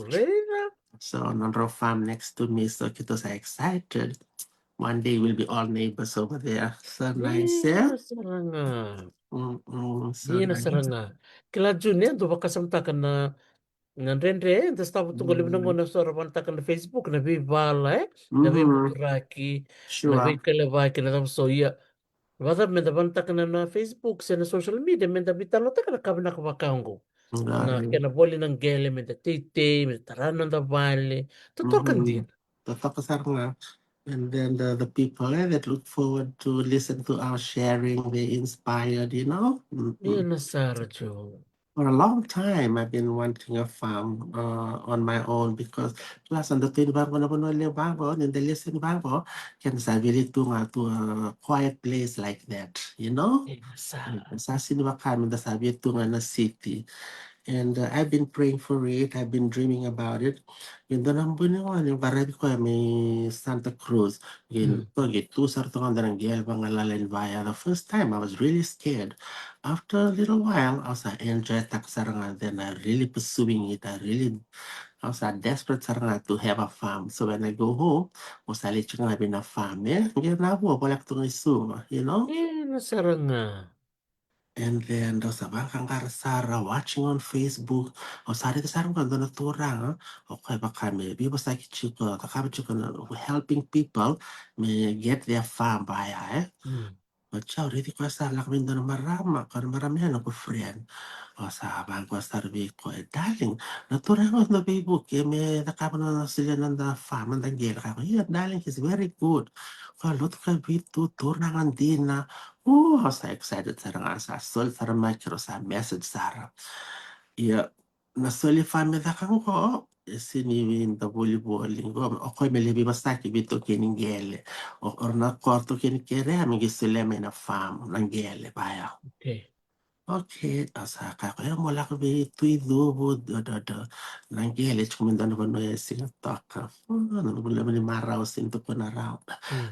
Raica. So nodrau farm next to me, so keitou sa excited. One day we'll be all neighbors over there. So nice, eh? Dina sara ga. Dina sara ga. Kila June, e dau vakasamataka na na dredre, e da stava tu qo levu na gauna so ra vanataka na Facebook, na veivala, e? Na veibuturaki, na veikalevaki, na cava so ia. Vacava meda vanataka na, na Facebook se na social media, meda veitalanoataka na ka vinaka vaka oqo. Na kena voli na qele, meda teitei, meda tara na noda vale. Totoka dina. Totoka sara ga. And then the, the people, eh, that look forward to listen to our sharing, they inspired, you know? Dina sara, Jo. For a long time, I've been wanting a farm, uh, on my own because plus, eda tu yani vaqo na vanua levu vaqo, ni da lesu yani vaqo, keda sa vili tu ga tu a quiet place like that, you know? Dina sara. Sa sini vaka meda sa via tu ga na city. And, uh, I've been praying for it, I've been dreaming about it. Qai dua na bogi qo, qaravi koya mai Santa Cruz. Qai tu sara tu ga dua na qele vagalala yani vaya. The first time I was really scared. After a little while, au sa enjoy-taka sara ga, then I really pursuing it. I really, au sa desperate sara ga to have a farm. So when I go home, au sa lai check ga vei na farm, eh? Qai na vua voleka tu ga i Suva, you know? Dina sara ga. And then au sa vaqaqara sara, watching on Facebook. Au sa raica sara ga dua na turaga, o koya vaka me veivosaki tiko, cakava tiko na helping people me get their farm vaya, eh? Oti au raici koya sa lako mai dua na marama, koya na marama ya noqu friend. Au sa vaqo sara vei koya, darling, na turaga o na veivuke me cakava na, solia na noda farm, noda qele. Ka koya, yeah, darling, he's very good. Koya lotu ka vitu, turaga dina. O, au sa excited sara ga, sa soli sara mai keirau sa message sara. Ia, na soli farm me caka qo, e sini da volivoli qo, o koya me lai veivosaki vei taukei ni qele. O, o na kora taukei ni kerea me qai solia mai na farm, na qele vaya. Okay. Okay, au sa kaya ko ya, mo lako vei Tui Cuvu, do, do, do. Na qele tiko mai dua na vanua e Sigatoka. O, na vanua levu ni marau, sini tukuna rawa.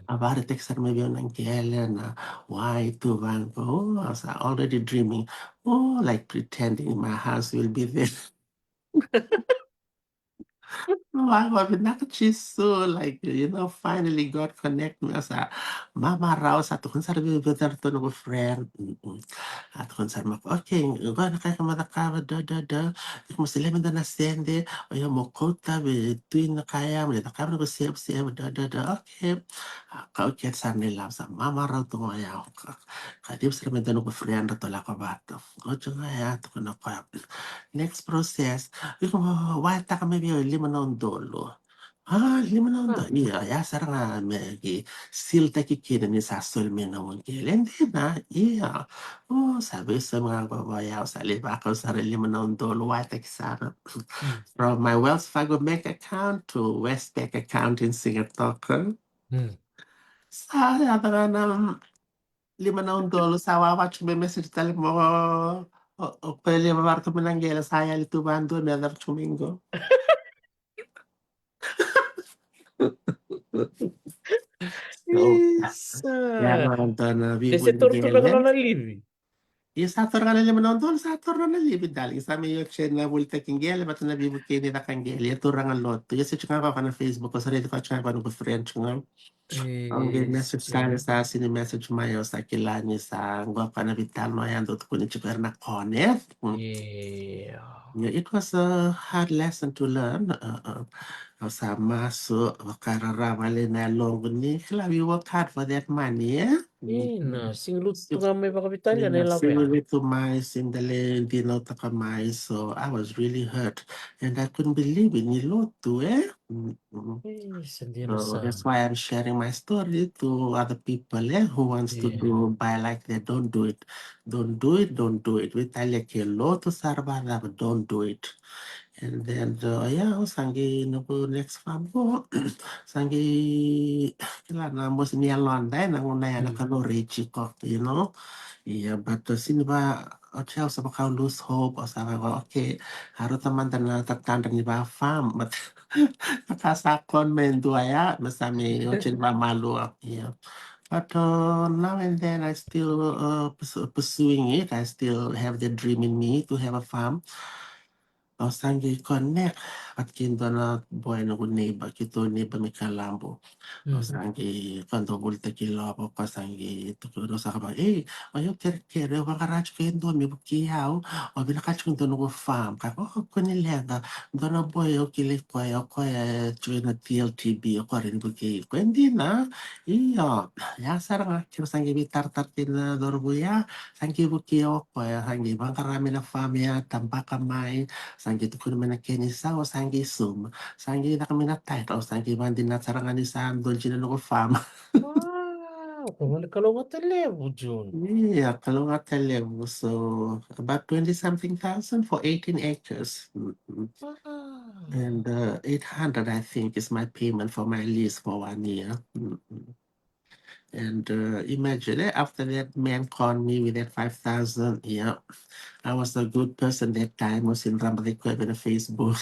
A vakaraitaki sara mai vei au na qele, na wai tu vaqo. O, au sa already dreaming. O, like pretending my house will be there. Vaqo, vinaka Jisu, like, you know, finally God connect me. Au sa mamarau, sa tukuna sara vei, vei iratou noqu friend. A tukuna sara mai, okay, qo na ka iko mo cakava, do, do, do. Iko mo solia mai dua na sede, o yau mo kauta vei Tui na ka ya, mo lai cakava noqu sevusevu, do, do, do. Okay. A kau kece sara na ilavo, sa mamarau tu ga o yau. Ka, kaciva sara mai dua noqu friend, ratou lako vata. Oti ga ya, tukuna o koya, next process, iko mo waitaka mai vei au e lima na udolu. A, lima na udolu. Ia, ya sara ga me qai sealtaki kina ni sa soli mai na qele. Dina, ia. O, sa veisaumi ga qo vei au, sa lai vakau sara e lima na udolu, waitaki sara. From my Wells Fargo bank account to Westpac account in Sigatoka. Sa yaco ga na lima na udolu, sa wawa tiko mai, message tale mai o, o, o koya e lai varautaka mai na qele, sa yali tu vadua me yacova tiko mai qo. So, isa. Ya na dua na veivuke ni qele. E se taura tu na nona livi? Ia sa taura ga na lima na udolu, sa taura na livi, darling. Sa mai oti na volitaki qele vata na veivuke ni caka qele. Ia turaga lotu. Ia se tiko ga vaka na Facebook, au sa raici koya tiko ga vaka noqu friend tiko ga. Au qai message sara, sa sini message mai, au sa kila ni sa qo koya na veitalanoa ya dau tukuni tiko era na kone. Yeah, it was a hard lesson to learn. Au sa masu, vakarara vale na yaloqu ni kila, we work hard for that money, eh? Ina, sega ni lutu tu ga mai vakaveitalia na ilavo ya. Sega ni lutu mai, sega ni dau lai dinautaka mai. So I was really hurt and I couldn't believe it, ni lotu, eh? So that's why I'm sharing my story to other people, eh, who wants to do buy like that. Don't do it. Don't do it. Don't do it. Veitalia ke lotu sara vacava, don't do it. And then, uh, yeah, au sa qai noqu next farm qo, sa qai kila na mosi ni yaloda, eh, na gauna ya na ka no rei tiko, you know. Yeah, but, uh, sini va, oti au sa vaka au lose hope, au sa vaka, okay, a rauta mada na tatadra ni va farm, but ka sa kona me dua ya, me sa me oti ni vamalua, yeah. But, uh, now and then I still, uh, pursu-, pursuing it. I still have the dream in me to have a farm. Au sa qai connect vata kei dua na boy, noqu neighbor, keitou neighbor mai Kalabu. Au sa qai, ka dau volitaki lavo, ka sa qai tukuna, au sa kaya, "Ei, o yau kerekere, au vaqara tiko e dua me vukei au, au vinakata tiko dua noqu farm." Ka, "O, kua ni leqa, dua na boy au kilai koya, o koya e tiko na T L T B, o koya rawa ni vukei iko." E dina, io, ya sara ga, keirau sa qai veitaratara kei na cauravou ya, sa qai vukei au o koya, sa qai vaqara mai na farm ya, tabaka mai, sa qai tukuna mai na kena isau, sa qai suma, sa qai caka mai na title, sa qai vakadinata sara ga ni sa dua dina noqu farm. Wow, ko gona kalougata levu, June. Ia, kalougata levu. So, about twenty something thousand for eighteen acres. Mm-mm. Wow. And uh, eight hundred, I think, is my payment for my lease for one year. Mm-mm. And uh, imagine, eh, after that man conned me with that five thousand, yeah, I was a good person that time, au sega ni rabata koya vei na Facebook.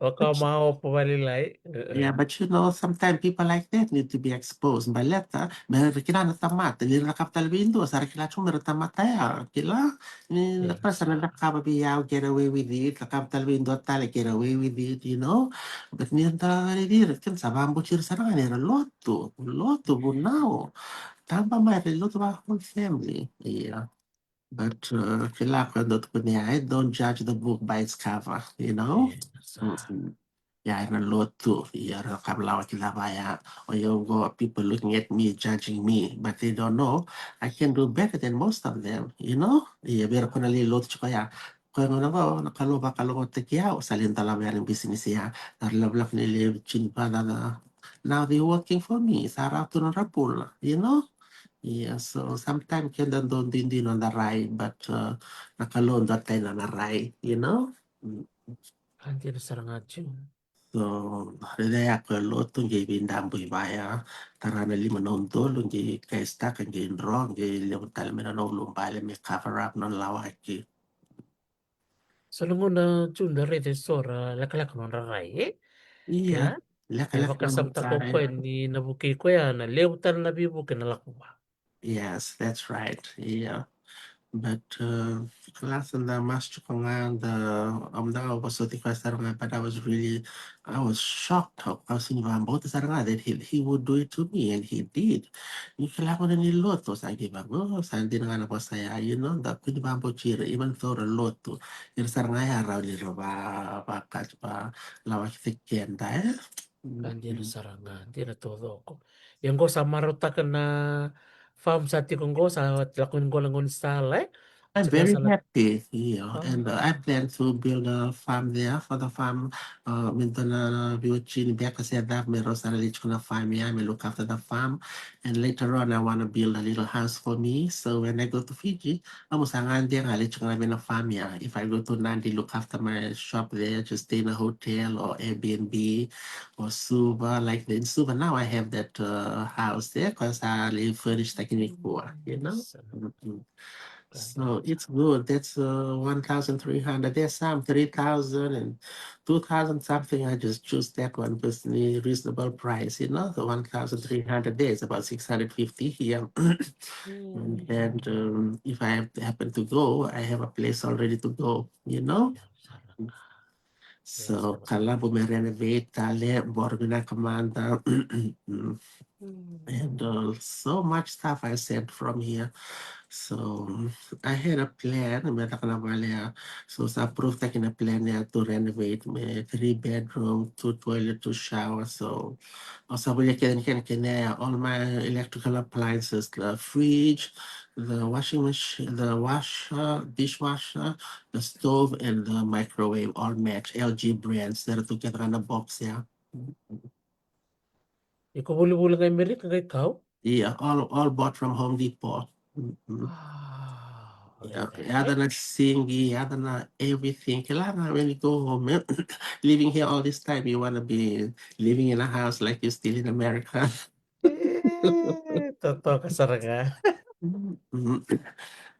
Vaka ma opo valilai. Yeah, but you know, sometimes people like that need to be exposed. Baleta, me ra kila na tamata, ni ra cakava tale vei dua, sa ra kila tu me ra tamata ya, kila, ni na person na cakava vei au, get away with it, cakava tale vei dua tale, get away with it, you know. But ni da raici ira, kena sa vakabauti ira sara ga ni ra lotu, lotu, vunau. Taba mai ra lotu vaka whole family. Yeah. But uh, kila ko dau tukuni, I don't judge the book by its cover, you know? Ia era lotu, ia era cakava lawa kina vaya. O yau qo, people looking at me, judging me, but they don't know I can do better than most of them, you know? Ia vei ira ko na lai lotu tiko ya. Koya gona qo, na Kalou vakalougatataki au, sa lai dolava yani bisinisi ya. Na lavelave ni lai tini vata na, now they working for me, sa rawa tu nodra bula, you know? Ia, so sometimes keda dau duidui noda rai, but uh, na Kalou dua tani na rai, you know? Mm. Ka dina sara ga tu. So, raica ya ko lotu qai veidabui vaya, tara na lima na udolu, qai kai staka, qai dro, qai levu tale mai na nona ulubale me cover up nona lawaki. So na gauna tu da raica eso ra lekaleka nodra rai, e? Ia, lekaleka nodra rai. Vakasamataka o koya ni na vukei koya na levu tale na veivuke na lako vua. Yes, that's right. Ia. But uh, kila sa da masu tiko ga, da, au mada ga au vosoti koya sara ga, but I was really, I was shocked. Au, au sega ni vakabauta sara ga that he, he would do it to me, and he did. Ni kila gona ni lotu, sa qai vaqo, sa dina ga na vosa ya, you know, da kua ni vakabauti ira, even though ra lotu, ira sara ga ya rawa ni ra va, vaka, va, lawaki keda, e? Ka dina sara ga, dina taucoko. Ia qo sa marautaka na farm sa tiko qo, sa lako ni qo na gaunisala, e? I'm very happy, io. And uh, I plan to build a farm there for the farm. Uh, me dua na veiwatini beka se cava me rau sa lai tiko na farm ya, me look after the farm. And later on, I want to build a little house for me. So when I go to Fiji, au sa gade ga lai tiko ga vei na farm ya. If I go to Nadi, look after my shop there, just stay in a hotel or Airbnb or Suva. Like in Suva now, I have that uh, house there, koya sa lai furnish taki nikua, you know? So it's good. That's uh, one thousand three hundred. There's some three thousand and two thousand something. I just choose that one because the reasonable price, you know, the one thousand three hundred there is about six hundred fifty here. And then um, if I have, happen to go, I have a place already to go, you know? So, Kalabu me renovate tale, boro vinaka mada. And uh, so much stuff I sent from here. So I had a plan, me taka na vale ya. So sa approve taki na plan ya to renovate me three bedroom, two toilet, two shower. So au sa volia kece na kena, kena ya, all my electrical appliances, the fridge, the washing machine, the washer, dishwasher, the stove and the microwave all match, L G brands, era tu kece ga na box ya. Iko volivoli ga i Merika qai kau? Yeah, all, all bought from Home Depot. Mm-mm. Wow. Yeah, okay. Yaca na sinki, yaca na everything. Kila ga when you go home, eh? Living here all this time, you wanna be living in a house like you're still in America. E, totoka sara ga. Mm.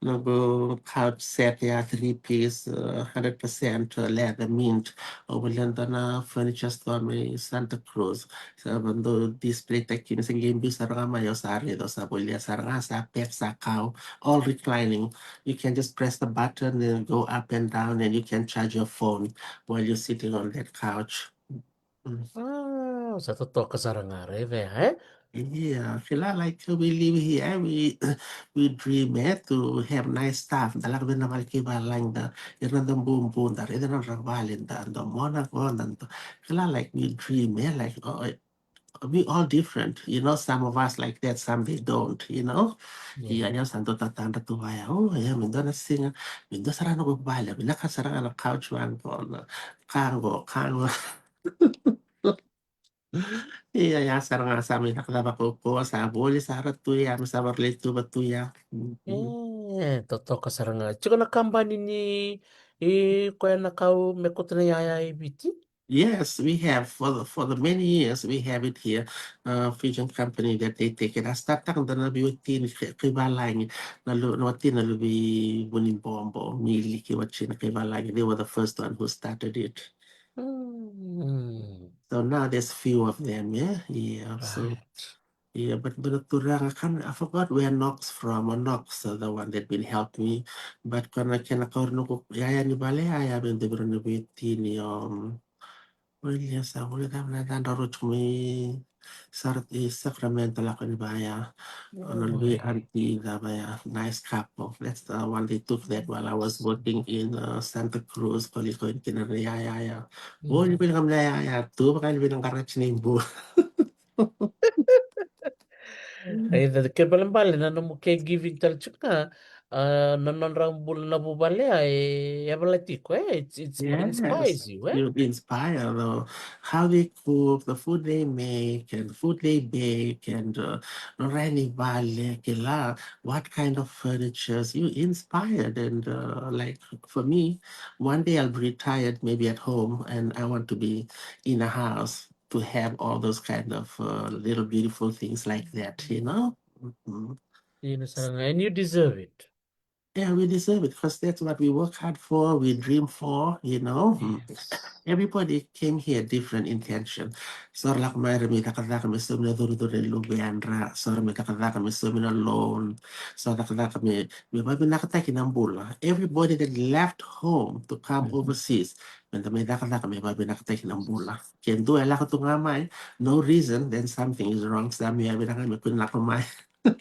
Noqu couch set ya, three piece, uh, hundred percent leather, mint. Au volia dua na furniture store mai Santa Cruz. Sa dau display-taki kina, se qai biu sara ga mai, au sa raica, au sa volia sara ga, sa pack, sa kau, all reclining. You can just press the button and go up and down, and you can charge your phone while you're sitting on that couch. Mm. Ah, sa totoka sara ga, raica ya, e? Yeah, kila, like, we live here, we we dream, eh, to have nice stuff. Da lako vei na vale kei valagi, da ira na bubu, da raica na nodra vale, da domona qo, da do-, kila, like, we dream, eh, like, oh, eh, we all different, you know, some of us like that, some they don't, you know. Ia, ia, sa dau tatadra tu vaya, oh, ia, me dua na siga, me dua sara noqu vale, vinaka sara ga na couch vaqo, na ka qo, ka qo. Ia, ia sara ga sa mai cakacaka vakaukauwa, sa voli sara tu ya, me sa varaletuva tu ya. Mm, mm. E, totoka sara ga. Tiko na kabani ni, i koya na kau me kauta na yaya i Viti? Yes, we have. For the, for the many years, we have it here. Uh, Fijian company that they take it. A start taka dua na veiwatini kei, kei valagi. Na lu-, na watina luve i Vunibobo, Miliki, watina kei valagi. They were the first one who started it. Mm. So now there's few of them, yeah? Yeah, so, right. Yeah, but, but na turaga, I can't, I forgot where Knox from, or Knox, uh, the one that been helped me. But ko na kena kauri noqu yaya ni vale, yaya me dua vei ira na veiwatini, um, well, yes, I will have na yacadra, rau tiko mai Sara-, e Sacramento, lako ni vaya. Ona luve i aunty cava ya, nice couple. That's the one they took that while I was working in, uh, Santa Cruz, ko liko in kina na yaya ya. O, ni vei na kamna yaya tu, vaka ni vei na garaji ni bula. Ai, da ke balebale na nomu caregiving tale tiko na, ah, na nodra bula na vuvale, e yavala tiko, e, it's, it's what inspires you, e? Yes, you inspire, though. How they cook, the food they make, and food they bake, and, uh, nodra yani vale, kila, what kind of furnitures, you inspired. And, uh, like, for me, one day I'll be retired, maybe at home, and I want to be in a house to have all those kind of, uh, little beautiful things like that, you know? Mm-hmm. Dina sara ga, and you deserve it. Yeah, we deserve it because that's what we work hard for, we dream for, you know. Mm. Yes. Everybody came here different intention. So ra lako mai ra mai cakacaka me saumi na curucuru e luveyadra. So ra mai cakacaka me saumi na loan. So cakacaka me, me vavinakataki na bula. Everybody that left home to come, mm-hmm, overseas, me da mai cakacaka me vavinakataki na bula. Ke dua e lako tu ga mai, no reason, then something is wrong. Sa mai vinaka me kua ni lako mai.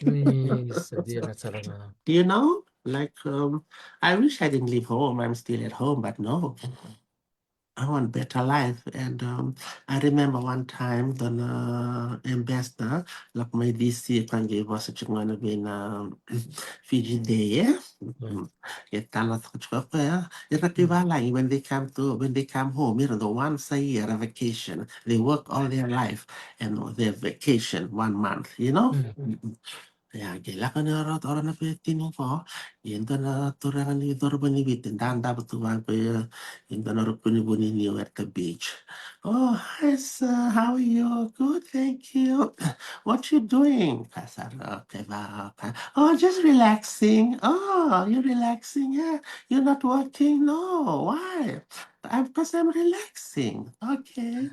Yes, dina sara ga. You know, like, um, I wish I didn't leave home. I'm still at home, but no. I want better life. And, um, I remember one time, dua na ambassador, lako mai D C, ka qai vosa tiko ga na vei na Fiji Day, e? Mm. Mm. E tala tiko o koya, ira kei valagi, when they come to, when they come home, ira dau once a year a vacation. They work all their life and their vacation one month, you know? Mm. Mm, mm. Ia, qai lako ni oro, oro na veiwatini qo, e dua na turaga ni cauravou ni Viti, dadabe tu vaqo, e dua na ruku ni vuniniu at the beach. "Oh, hi, sir. How are you?" "Good, thank you." "What you doing?" Ka sara, okay, va, okay. "Oh, just relaxing." "Oh, you relaxing, yeah? You're not working?" "No, why?" "I'm, 'cause I'm relaxing." "Okay."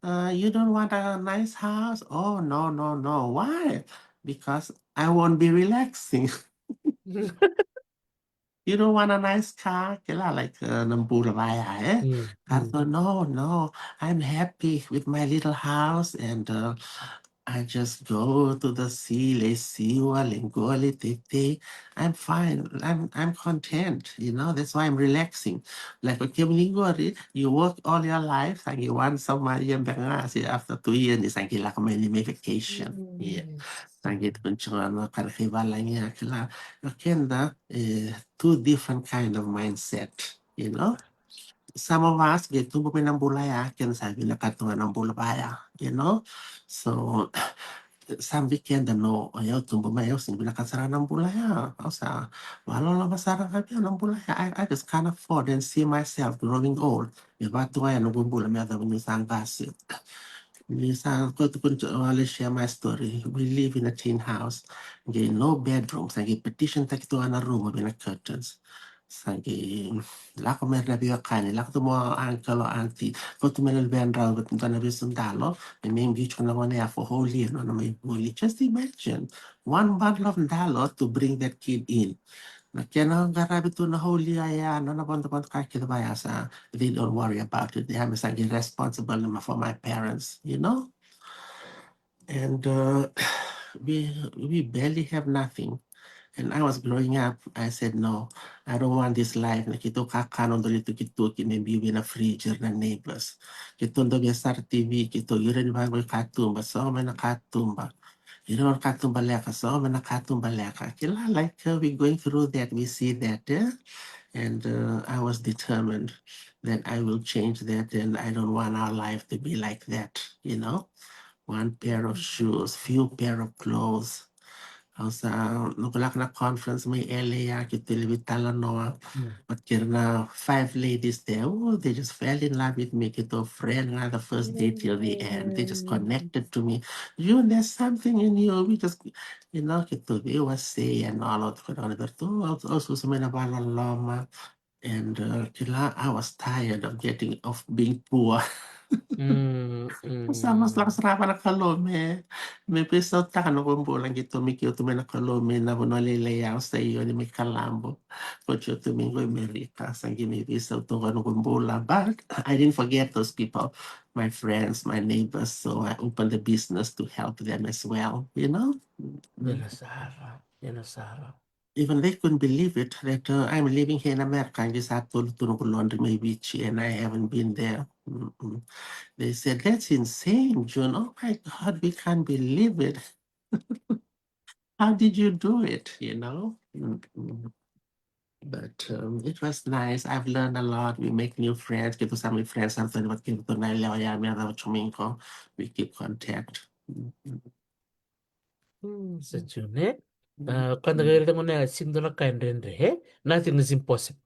"Uh, you don't want a nice house?" "Oh, no, no, no. Why?" "Because I won't be relaxing." "You don't want a nice car?" Kila, like, uh, na bula vaya, e? Mm, mm. "No, no, I'm happy with my little house and, uh, I just go to the sea, lai siwa, lai qoli, teitei. I'm fine. I'm, I'm content, you know, that's why I'm relaxing." Like, okay, kemuni qori, you work all your life, sa qai once a year beka ga, se after two years ni sa qai lako mai ni mai vacation. Yeah. Mm. Sa qai tukuni tiko ga na ka na kai valagi ya, kila. O keda, e, two different kind of mindset, you know. Some of us qai tubu mai na bula ya, keda sa vinakata tu ga na bula vaya, you know. So, some vei keda, no, o yau tubu mai, au sega ni vinakata sara na bula ya. Au sa vakaloloma sara ga vei au na bula ya. I, I just can't afford and see myself growing old. Me vaka tu ga ya noqu bula me yacova niu sa qase. Ni sa ko tukun to, I'll share my story. We live in a tin house. Qai no bedroom. Sa qai partition taki tu ga na room vei na curtains. Sa qai lako mai na veiwekani, lako tu mo uncle or auntie. Ko tu mai na luvedrau, ko tu na veisudalo. Me me biu tiko na gone ya for whole year, nona mai vuli. Just imagine. One bundle of dollars to bring that kid in. Na kena qaravi tu na whole year ya, nona vodovodo ka kece vaya sa, they don't worry about it. They have me sa qai responsible ma for my parents, you know? And uh, we we barely have nothing. And I was growing up, I said, no, I don't want this life. Na keitou kakana dau lai tukituki me biu vei na fridge na neighbors. Keitou dau via sara T V, keitou ira ni vaqo i katuba, so mai na katuba. Ira na katuba leka, so mai na katuba leka. Kila, like, uh, we going through that, we see that, eh? And uh, I was determined that I will change that, and I don't want our life to be like that, you know? One pair of shoes, few pair of clothes. Au sa, noqu lako na conference mai L A ya, keitou lai veitalanoa. But kei ira na five ladies there, oh, they just fell in love with me. Keitou friend ga the first day till the end. They just connected to me. You, there's something in you. We just, you know, keitou veiwasei and all of the, au, au sa mai na vakaloloma. And uh, kila, I was tired of getting, of being poor. Sa mas sarasara vaka na Kalou me, me veisautaka noqu bula, qai tu mai keitou mai na Kalou mai na vanua lailai, au sa i Oni mai Kalabu. Ko tu mai qo i Merika, sa qai me veisau toka noqu bula. But I didn't forget those people, my friends, my neighbors. So I opened the business to help them as well, you know? Dina sara, dina sara. Even they couldn't believe it that uh, I'm living here in America and just have to turn laundry my beach and I haven't been there. Mm-mm. They said, that's insane, June. Oh my God, we can't believe it. How did you do it? You know? Mm-mm. But um, it was nice. I've learned a lot. We make new friends. Keitou sa mai friends. Sa tani vata keitou na lewa ya me ra tiko mai qo. We keep contact. Mm-mm. Mm, sa June, eh? Uh, kanda kaya le gona sini dua na ka e dredre, eh? Nothing is impossible.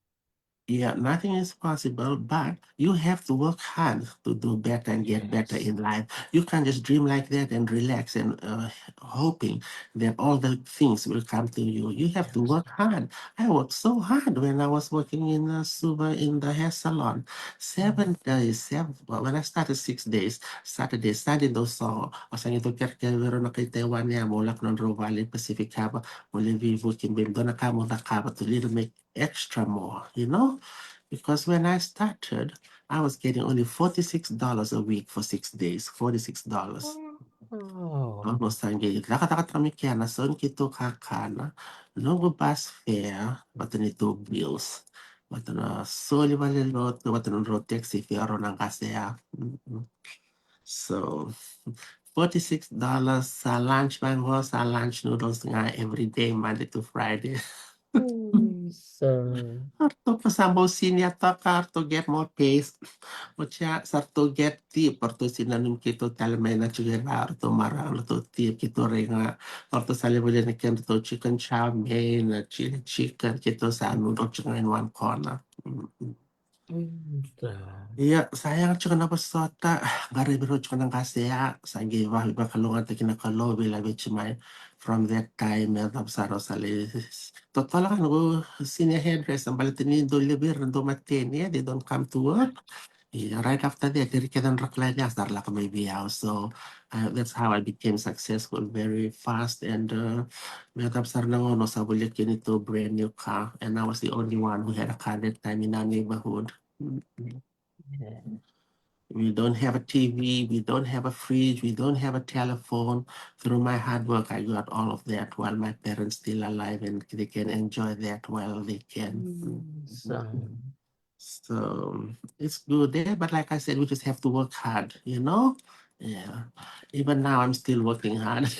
Yeah, nothing is possible, but you have to work hard to do better and get better in life. You can't just dream like that and relax and uh, hoping that all the things will come to you. You have to work hard. I worked so hard when I was working in uh, Suva in the hair salon. Seven days, seven, well, when I started six days, Saturday, Sunday, those saw, au sa qai kerekere vei rau na kai Taiwan ya mo lako nodrau vale Pacific Harbour, mo lai veivuke, me dua na ka mo cakava to little make extra more, you know? Because when I started, I was getting only forty-six dollars a week for six days, forty-six dollars. Au sa qai cakacakataka mai kea na sau ni keitou kakana, noqu bus fare, vata neitou bills, vata na soli valenilotu, vata nodrau taxi fare, rau na qase ya. So, forty-six dollars sa lunch vaqo, sa lunch noodles ga every day, Monday to Friday. Sa ratou sa bau senior toka, ratou get more pays. Oti ya sa ratou get tip, ratou sini nanumi keitou tale mai na tiko e ra, ratou marau, ratou tip keitou rai ga. Ratou sa lai volia na kedratou chicken chow mein, na chili chicken, keitou sa noodle tiko ga in one corner. Ia, sa yaga tiko na vosota, qaravi rau tiko na qase ya, sa qai vakalougatataki na Kalou, veilaveti mai. From that time, e cava sara au sa lai totolo ga noqu senior hairdresser, baleta ni dau levu vei ira na dau mateni, they don't come to work. Ia, right after that, ira kece na ra kila ni a sa ra lako mai vei au. So, uh, that's how I became successful very fast. And uh, me cava sara na gauna au sa volia kina neitou brand new car. And I was the only one who had a car that time in our neighborhood. We don't have a T V, we don't have a fridge, we don't have a telephone. Through my hard work, I got all of that while my parents still alive and they can enjoy that while they can. So it's good there, but like I said, we just have to work hard, you know? Yeah. Even now, I'm still working hard.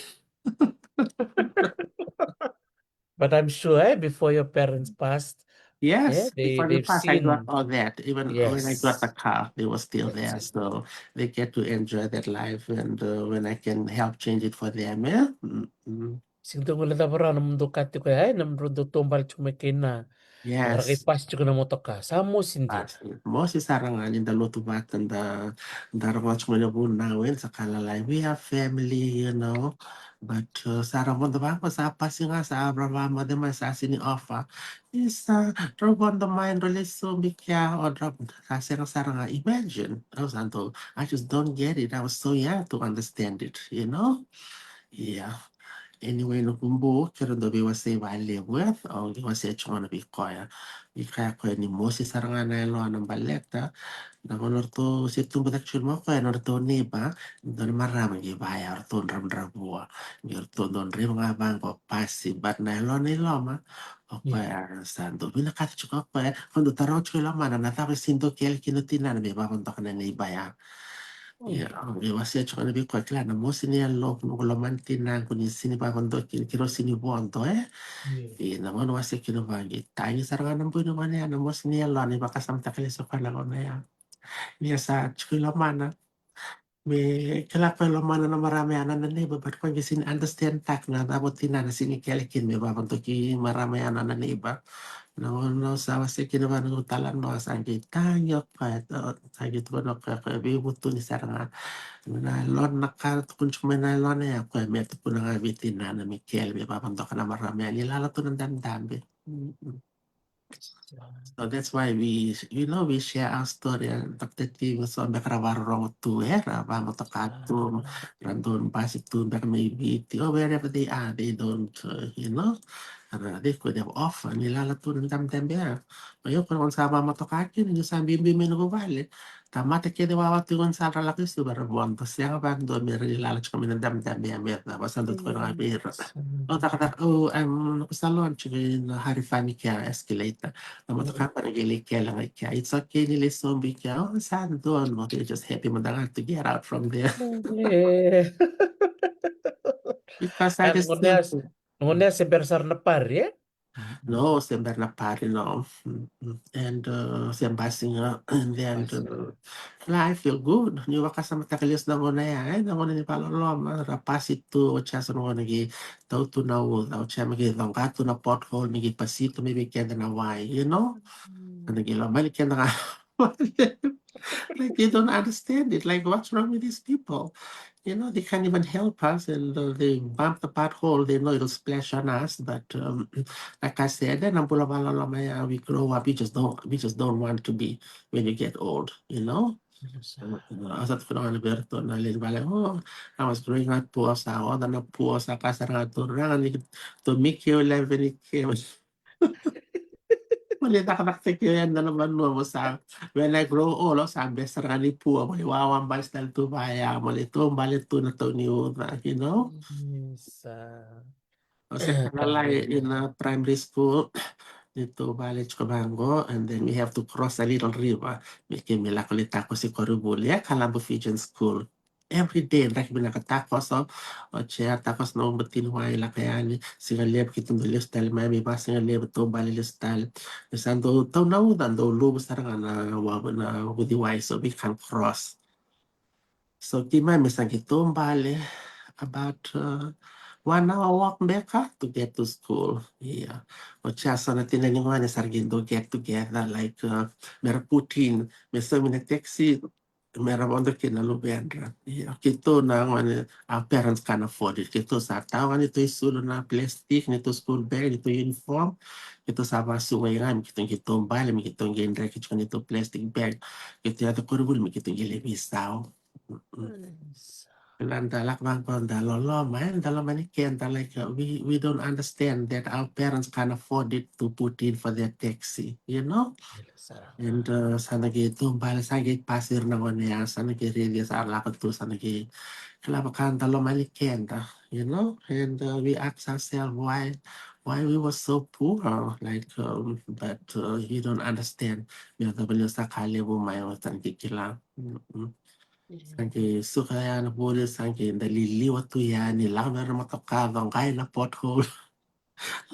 But I'm sure eh, before your parents passed, yes, eh, they, before they passed, I got all that. Even yes. When I got the car, they were still there. So they get to enjoy that life. And uh, when I can help change it for them, eh? Mm-hmm. Sega ni dau guilecava rawa na nomudou ka tiko ya, e, na nomudou dau taubale tiko mai kina. Era qai Yes. pasi tiko na motoka. Sa mosi dina. Pasi. Mosi sara ga ni da lotu vata, da, da rogoca tiko mai na vunau, e, sa ka lalai. We are family, you know. But, uh, sa ra vodo vaqo, sa pasi ga, sa ra vakamoce mai, sa sini offer. Isa, drau vodo mai, drau lai sobi kea, o drau, sa sega sara ga. Imagine, I was, I just don't get it. I was so young to understand it, you know? Yeah. Anyway, Nukubu, keirau dau veiwasei vakalevu, e? Au qai wasea tiko gona vei koya. Ni kaya koya ni mosi sara ga na yaloa na baleta. Na gauna ratou se tubu cake tiko mai o koya na nodratou neighbor, dua na marama qai vaya, ratou dravudravua. Qai ratou dau draiva ga vaqo, pasi, but na yaloa na i loma. O Io. koya sa dau vinakata tiko o koya, ko dau taroga tiko i lomana, na cava e sini dau kele kina o tinana me vavadoka na neighbor ya. Io, au qai wasea tiko gona vei koya, kila na mosi ni yalo, noqu lomani tinaqu ni sini vavadoki, ni keirau sini vodo, e? Io. Io, na gauna wasea kina vaqi, tagi sara ga na bui ni gone ya, na mosi ni yalo, ni vakasamataka lesu o koya na gauna ya. Ni a sa tiko i lomana. Me kila koya e lomana na marama ya na nona neighbor, but koya qai sini understand taka na cava o tinana sini kele kina me vavadoki marama ya na nona neighbor. Na gauna sa wasea kina vua na noqu talanoa, sa qai tagi o koya, sa qai tukuna o koya, koya veivutuni sara ga. Na lona ka tukuna tiko mai na lona ya, koya me tukuna ga vei tinana me kele me vavadoka na marama ya ni lala tu na dabedabe. Mm-mm. So that's why we, you know, we share our story, and Doctor T, so beka ra vakarorogo tu, e, ra vamotoka tu, ra dau basi tu beka mai Viti, or wherever they are, they don't, uh, you know, ra, they could have offer ni lala tu na dabedabe ya. O yau, ko na gauna sa vamotoka kina, niu sa biubiu mai noqu vale, tamata kece wawa tu, gauna sa ra lako i Suva, ra vodo, sega vakadua me ra ni lala tiko mai na dabedabe ya, me ra vasa dau tukuna ga vei ira. O cakacaka, o, em, noqu salon tiko ina Harifani kea, escalator. Na motoka qo na qai lai kele ga i kea. It's okay ni lai sobu i kea. O, sa donu. They just happy mada ga to get out from there. E. Because I Ena just gone ya, think, na gone ya se bera sara na pari, e? No, se bera na pari, no. Mm-mm. And, uh, se basi ga, and then, Basi. uh, la, I feel good. Niu vakasamataka lesu na gauna ya, e, na gauna ni vakaloloma, ra pasi tu, o Jason, na gauna qai tau tu na uca, o Jason me qai coqa tu na pothole, me qai pasi tu mai vei keda na wai, you know? Mm. Ena qai lomani keda ga. Like, they don't understand it. Like, what's wrong with these people? You know, they can't even help us, and, uh, they bump the pothole. They know it'll splash on us, but, um, like I said, ena bula vakaloloma ya, we grow up, we just don't, we just don't want to be when you get old, you know? Yes, sir. Uh, au sa tukuna ga vei iratou na lewe ni vale, oh, I was growing up poor, sa oca na poor, sa ka sara ga, Turaga ni tomiki au, leveni kemuni. Mo ni cakacakataki au ena nomu vanua, mo sa, when I grow old, au sa bese sara ga ni poor, mo ni wawa basi tale tu vaya, mo ni taubale tu na tau ni uca, you know? Yes, sir. Au se kena lai ina primary school, ni taubale tiko vaqo, and then we have to cross a little river. Me keimami lako lai takoso i koronivuli, e, Kalabu Fijian School. Every day, draki vinaka takoso, o Chair takoso na uba tini wai, lako yani, siga levu keitou dau lesu tale mai, me vakasigalevu taubale lesu tale. Me sa dau tau na uca, dau luvu sara ga na wa-, na uciwai, so we can't cross. So keimami sa qai taubale about, uh, one hour walk beka to get to school. Ia. O Chair so na tina ni gone sa ra qai dau get together, like, uh, me ra put in, me saumi na taxi, me ra vodo kina na luvedra. Ia, keitou na gone, our parents can't afford it. Keitou sa tawa ga ni tou isulu na plastic, ni tou school bag, ni tou uniform. Keitou sa vakasuwai ga, me keitou qai taubale, me keitou qai draki tiko ni tou plastic bag. Keitou yaco koronivuli, me keitou qai lai veisau. Mm-mm. Nice. Ena da lako vaqo da loloma, e, da lomani keda, like, uh, we, we don't understand that our parents can't afford it to put in for their taxi, you know? Yes, sir. And, uh, sa na qai taubale, sa qai pasi ira na gone ya, sa na qai raici, sa lako tu, sa na qai, kila vaka da lomani keda, you know? And, uh, we ask ourselves why, why we were so poor, like, um, but, uh, you don't understand. Me yacova ni sa ka levu mai, o sa na qai kila. Mm-mm. Sa qai suka yani vuli, sa qai da liliwa tu yani, lako mai na motoka, coqa na pothole.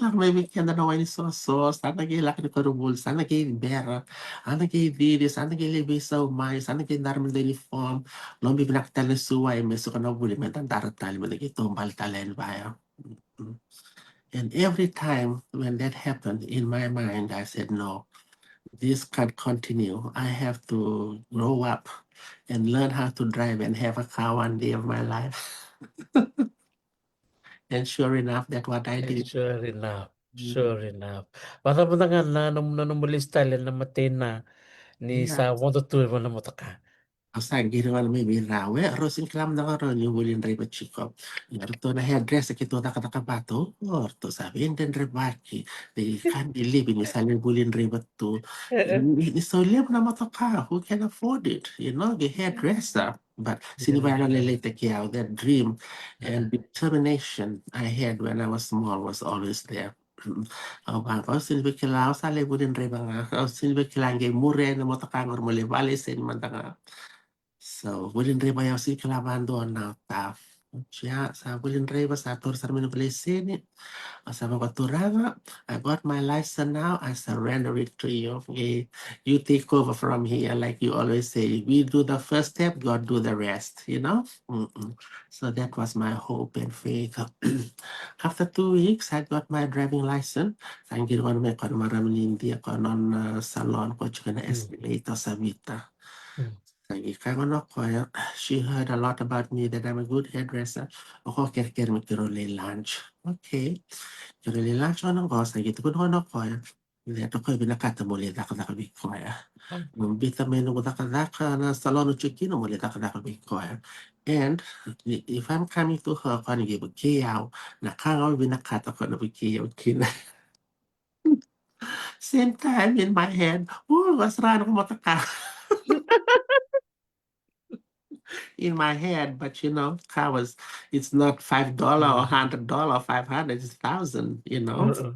Lako mai vei keda na wai ni soso, sa na qai lako ni koronivuli, sa na qai bera, sa na qai cici, sa na qai lai veisau mai, sa na qai dara mai na uniform, lobi vinaka tale na suwai, me suka na vuli, me da dara tale, me da qai taubale tale yani vaya. Mm. And every time when that happened, in my mind, I said, "No, this can't continue. I have to grow up and learn how to drive and have a car one day of my life." And sure enough, that's what I did. Sure enough. Sure enough. Vacava mada ga na nomu, na nomu lesu tale na matai na ni sa vodo tu e va na motoka? Au sa qiri gona mai vei rau, e, rau sega ni kila mada ga rau niu vuli draiva tiko. Ia ratou na hairdresser keitou cakacaka vata, o, ratou sa veidredrevaki. They can't believe ni sa lai vuli draiva tu. Ni, ni so levu na motoka, who can afford it? You know, the hairdresser. But sega ni via lailaitaki au, that dream and determination I had when I was small was always there. Au vaqo, au sega ni via kila, au sa lai vuli draiva ga. Au sega ni via kila qai muri na motoka qori mo lai vale, sega ni mada ga. So vuli draiva, au sega ni kila vadua na tough. Ia, sa vuli draiva, sa taura sara mai na noqu laiseni. Au sa vaqo, Turaga, I got my license now, I surrender it to you. Okay, you take over from here, like you always say, we do the first step, God do the rest, you know? Mm-mm. So that was my hope and faith. After two weeks, I got my driving license. Sa qiri gona mai koya na marama ni Idia, koya na nona, uh, salon, koya tiko na Escalate, Savita. Sa qai kaya gona o koya, she heard a lot about me that I'm a good hairdresser. O koya kerekere me keirau lai lunch. Okay. Keirau lai lunch gona qo, sa qai tukuna gona o koya, ia, o koya vinakata mo lai cakacaka vei koya. Mo biuta mai noqu cakacaka na salon o tiko kina, mo lai cakacaka vei koya. And i-, if I'm coming to her, o koya na qai vukei au na ka ga au vinakata o koya na vukei au kina. Same time in my head, o, au sa na qai motoka. In my head, but you know, car was, it's not five dollar or hundred dollar or five hundred, it's thousand, you know.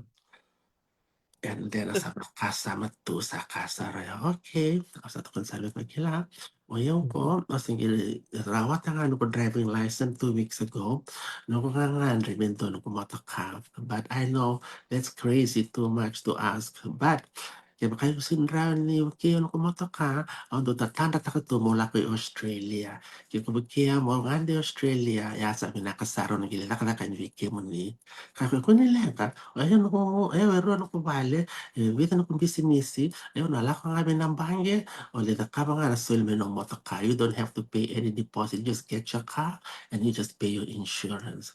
And then au sa vakasama tu, sa kaya sara, okay, au sa tukuna sara vei koya, kila, o yau qo, au sa qai rawata ga noqu driving license two weeks ago. Noqu gagadre me dua noqu motoka. But I know that's crazy too much to ask. But kevaka iko sega ni rawa ni vukei au noqu motoka, au dau tatadrataka tu mo lako i Australia. Ke ko vukei au mo gade i Australia, ia sa vinaka sara, au na qai lai cakacaka yani vei kemuni. Kaya o koya, kua ni leqa, o yau noqu, o yau e rua noqu vale, e vica noqu bisinisi, o yau na lako ga vei na baqe, o lai cakava ga na soli mai nomu motoka. You don't have to pay any deposit, just get your car and you just pay your insurance.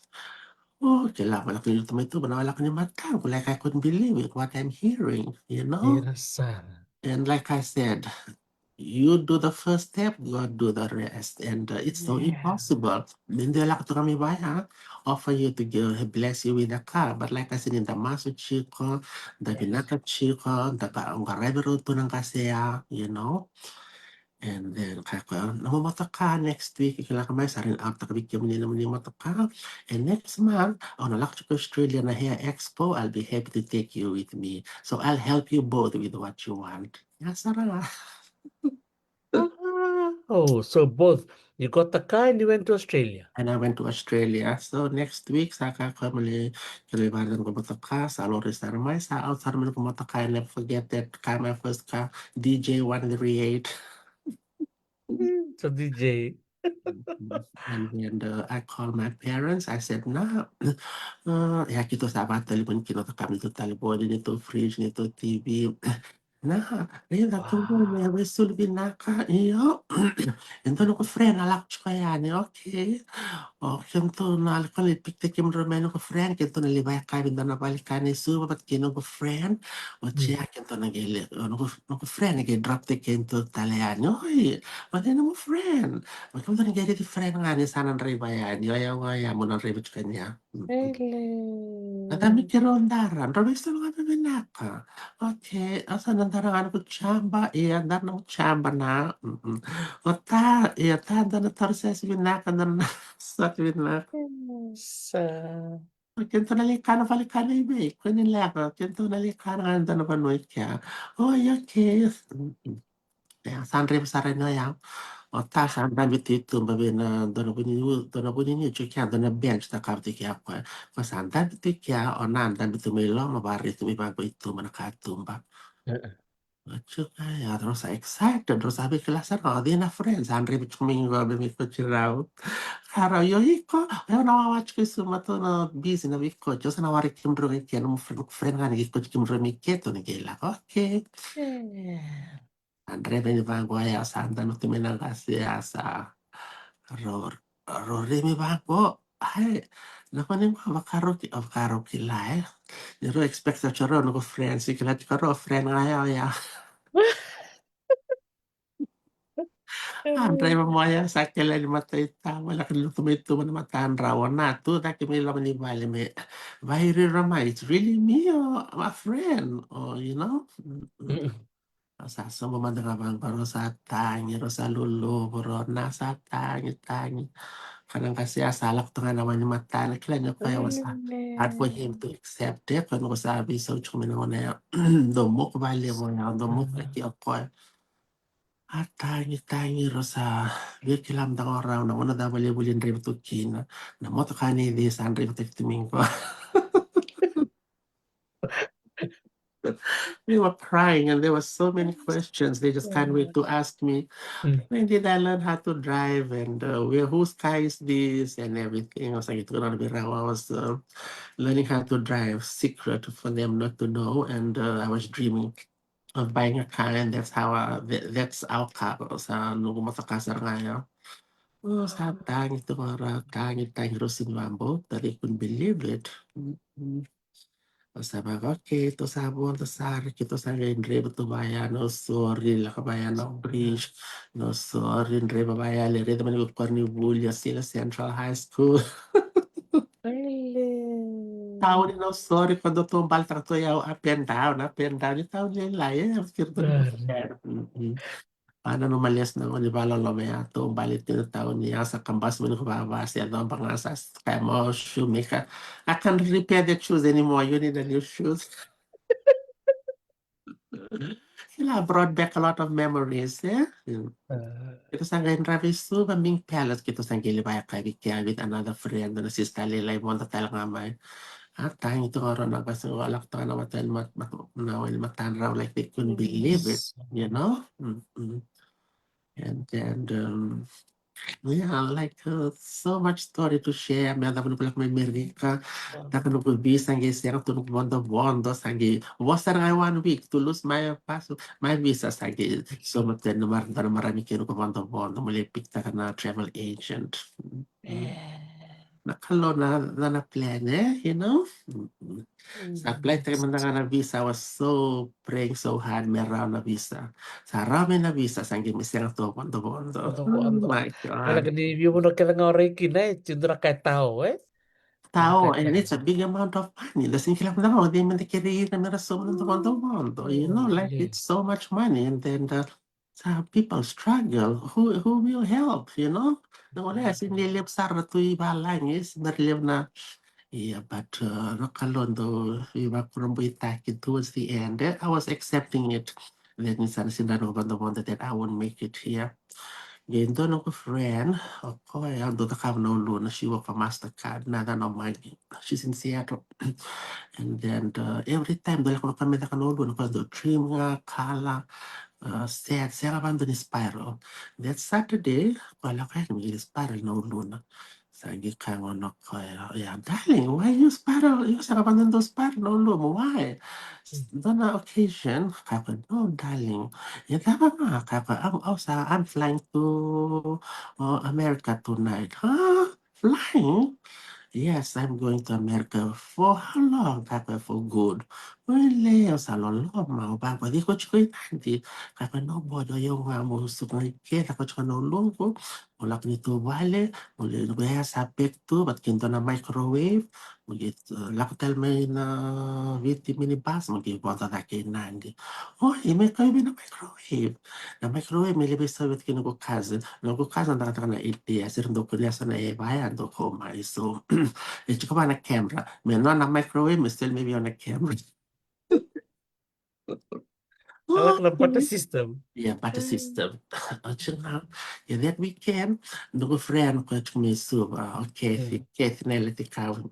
O, kila, au lako ni lutu mai tu, au lako ni mataqu, like I couldn't believe it, what I'm hearing, you know? And like I said, you do the first step, God do the rest. And, uh, it's so impossible. Ni dua e lako tu ga mai vaya, offer you to give, bless you with a car. But like I said, ni da masu tiko, da vinaka tiko, da qaravi rau tu na qase ya, you know? And then kaya o koya, nomu motoka next week, ke lako mai sa rin out taka vei kemuni na nomuni motoka. And next month, au na lako tiko Australia na Hair Expo, I'll be happy to take you with me. So I'll help you both with what you want. Ia sara ga. Oh, so both. You got the car and you went to Australia? And I went to Australia. So next week, sa kaya o koya me lai, ke lai vara noqu motoka, sa lori sara mai, sa out sara mai noqu motoka, I never forget that car, my first car, D J one three eight. So D J. And then, uh, I called my parents. I said, na, uh, ia keitou sa vakatalevoni kina, o ta kaya me neitou talevoni, neitou fridge, neitou T V. Na, raica tu qo me veisulu vinaka, io. E dua noqu friend a lako tiko yani, okay. O keitou na lako lai pick-taki kemudrau mai noqu friend, keitou na lai vakayakavi dua na vale ni kana e Suva vata kei noqu friend. O tia keitou na qai lai, o noqu, noqu friend na qai drop-taki keitou tale yani. Oi, o cei nomu friend? O keitou na qai raici friend ga ni sa na draiva yani. Oya, oya, mo na draiva tiko yani ya. Ele. Na dara me keirau dara, drau veisau ga vakavinaka. Okay, au sa na dara ga noqu jaba, ia dara noqu jaba na. O ta, ia ta dara na taro sese vinaka, dara na sese vinaka. Sa. Keitou na lai kana vale ni kana i vei, kua ni leqa, keitou na lai kana ga dua na vanua i kea. Oi, okay. Ia, sa draiva sara yani oya. O ta sa dabe tu i tuba vei na dua na vuniniu, dua na vuniniu tiko kea, dua na bench ta kava tiko kea o koya. Koya sa dabe tu i kea, o na dabe tu mai loma, vakaraici tu mai vaqo i tuba na katuba. Tiko ya, rau sa excited, rau sa veikila sara, o cei na friends, a draiva tiko mai qo me veikoti rau. Ka rau, io iko, o yau na wawa tiko i Suva, matou na busy na veikoti, au sa na waraki kemudrau ga i ke, nomu friend, friend ga ni veikoti kemudrau mai ke, tou na qai lako, okay. A draiva ni vaqo ya, sa donu tu mai na qase ya, sa rau, rau rai mai vaqo. Ai, na kua ni qo, vakarau ki, vakarau kila, e. Ni rau expect sa tiko rau noqu friend, sa kila tiko rau friend ga ya, ya. A draiva mo ya, sa kele ni mata i tawa, lako ni lotu mai tuba na matadrau, o na tu cake mai loma ni vale me vairira mai, it's really me or a friend, or, you know? Mm. Au sa sobu mada ga vaqo, rau sa tagi, rau sa luluvu, rau na sa tagi, tagi. Ka na qase ya sa lako tu ga na wai ni matana, kila ni o koya was hard for him to accept, e, koya noqu sa veisau tiko mai na gauna ya. Dou moku valevu ya, dou moku vaki o koya. A tagi, tagi, rau sa veikila mada ga o rau na gauna cava levu e draiva tu kina. Na motoka ni cei sa draiva tu kina mai qo. They were crying and there were so many questions. They just can't wait to ask me, when did I learn how to drive and, uh, where, whose car is this and everything. I was like, I was, uh, learning how to drive, secret for them not to know. And, uh, I was dreaming of buying a car, and that's how, uh, th-, that's our car. Sa noqu motoka sara ga ya. Oh, sa tagi tu ga rau, tagi, tagi, rau sega ni vakabauta, they couldn't believe it. Mm-mm. Au sa vaka, okay, tou sa vodo sara, keitou sa qai draiva tu vaya Nausori, lako vaya na bridge, Nausori, draiva vaya, lai raica mai na koronivuli o Sila Central High School. Tauni Nausori, ko dau taubaletaka tu o yau up and down, up and down, ni tauni lailai, e, kira tu. Mm-mm. A nanuma lesu na gauna ni vakaloloma ya, taubale tu na tauni ya, sa kabasi mai na noqu ivava, se coba ga, sa kaya mai o shoemaker, I can't repair the shoes anymore, you need a new shoes. Kila, brought back a lot of memories, e? Keitou sa qai draiva i Suva, Ming Palace, keitou sa qai lai vakayakavi kea with another friend, na sister lailai, vodo tale ga mai. A tagi tu ga rau na qase qo, lako tu ga na wai ni mat-, mat-, na wai ni matadrau, like, they couldn't believe it, you know? Mm-mm. And, and, um, yeah, like, uh, so much story to share. Me yacova noqu lako mai Amerika, taka noqu visa qai sega tu, noqu vodovodo sa qai, vosa sara ga one week to lose my passport, my visa, sa qai sauma tale na mar-, dua na marama kei noqu vodovodo, meu lai pick taka na travel agent. Mm. Na Kalou na, na, na plan, e, you know? Mm-mm. Sa apply taka mada ga na visa, I was so praying so hard me rawa na visa. Sa rawa mai na visa, sa qai mai sega tu o vodovodo. Vodovodo. Oh my God. Kila ni veivanua kece ga o rai kina, e, tiko dua na ka e tao, e? Tao, and it's a big amount of money. Da sega ni kila mada ga o cei mada kere ira me ra sauma na vodovodo, you know, like, it's so much money. And then the, some people struggle. Who, who will help, you know? Na gauna ya sega ni levu sara tu i valagi, sega ni levu na. Yeah, but, uh, na Kalou dau veivakurabuitaki towards the end. Eh, I was accepting it. That ni sa na sega ni rawa ni vodovodo, that I won't make it here. Qai dua noqu friend, o koya dau cakava na uluna, she work for Mastercard, na yacana o Maggie. She's in Seattle. And then, uh, every time dau lako vaka me caka na uluna, o koya dau trim ga, color, uh, set, sega vakadua ni spiral. That Saturday, o koya lako yani me spiral na uluna. Sa qai kaya gona o koya, "Yeah, darling, why you spiral? You sega vakadua ni dau spiral na ulumu, why?" Dua na occasion, kaya o koya, "No, darling." "E cava ga?" Kaya o koya, "I'm, au sa, I'm flying to, uh, America tonight." "Huh? Flying?" "Yes, I'm going to America." "For how long?" Kaya o koya, "For good." "Oi, le, au sa loloma, au vaqo, cei ko tiko i Nadi?" Kaya o koya, "Nobody, o yau ga, meu suka ga i ke, caka tiko na uluqu, meu lako i neitou vale, meu lai, noqu yaya sa pack tu, vata kei dua na microwave, meu qai, uh, lako tale mai na Viti minibus, meu qai vodo cake i Nadi." "Oi, me kau i vei na microwave?" "Na microwave me lai veisau vata kei noqu cousin." Noqu cousin dau cakacaka na eight years, era dau kunea so na yaya vaya, dau kau mai, so e tiko vua na camera. Me nona na microwave, me soli mai vei au na camera. Ala kena barter system. Yeah, barter system. Oti ga, yeah, that weekend, noqu friend ko oti mai Suva. Okay, Kathy, Kathy na yalewa.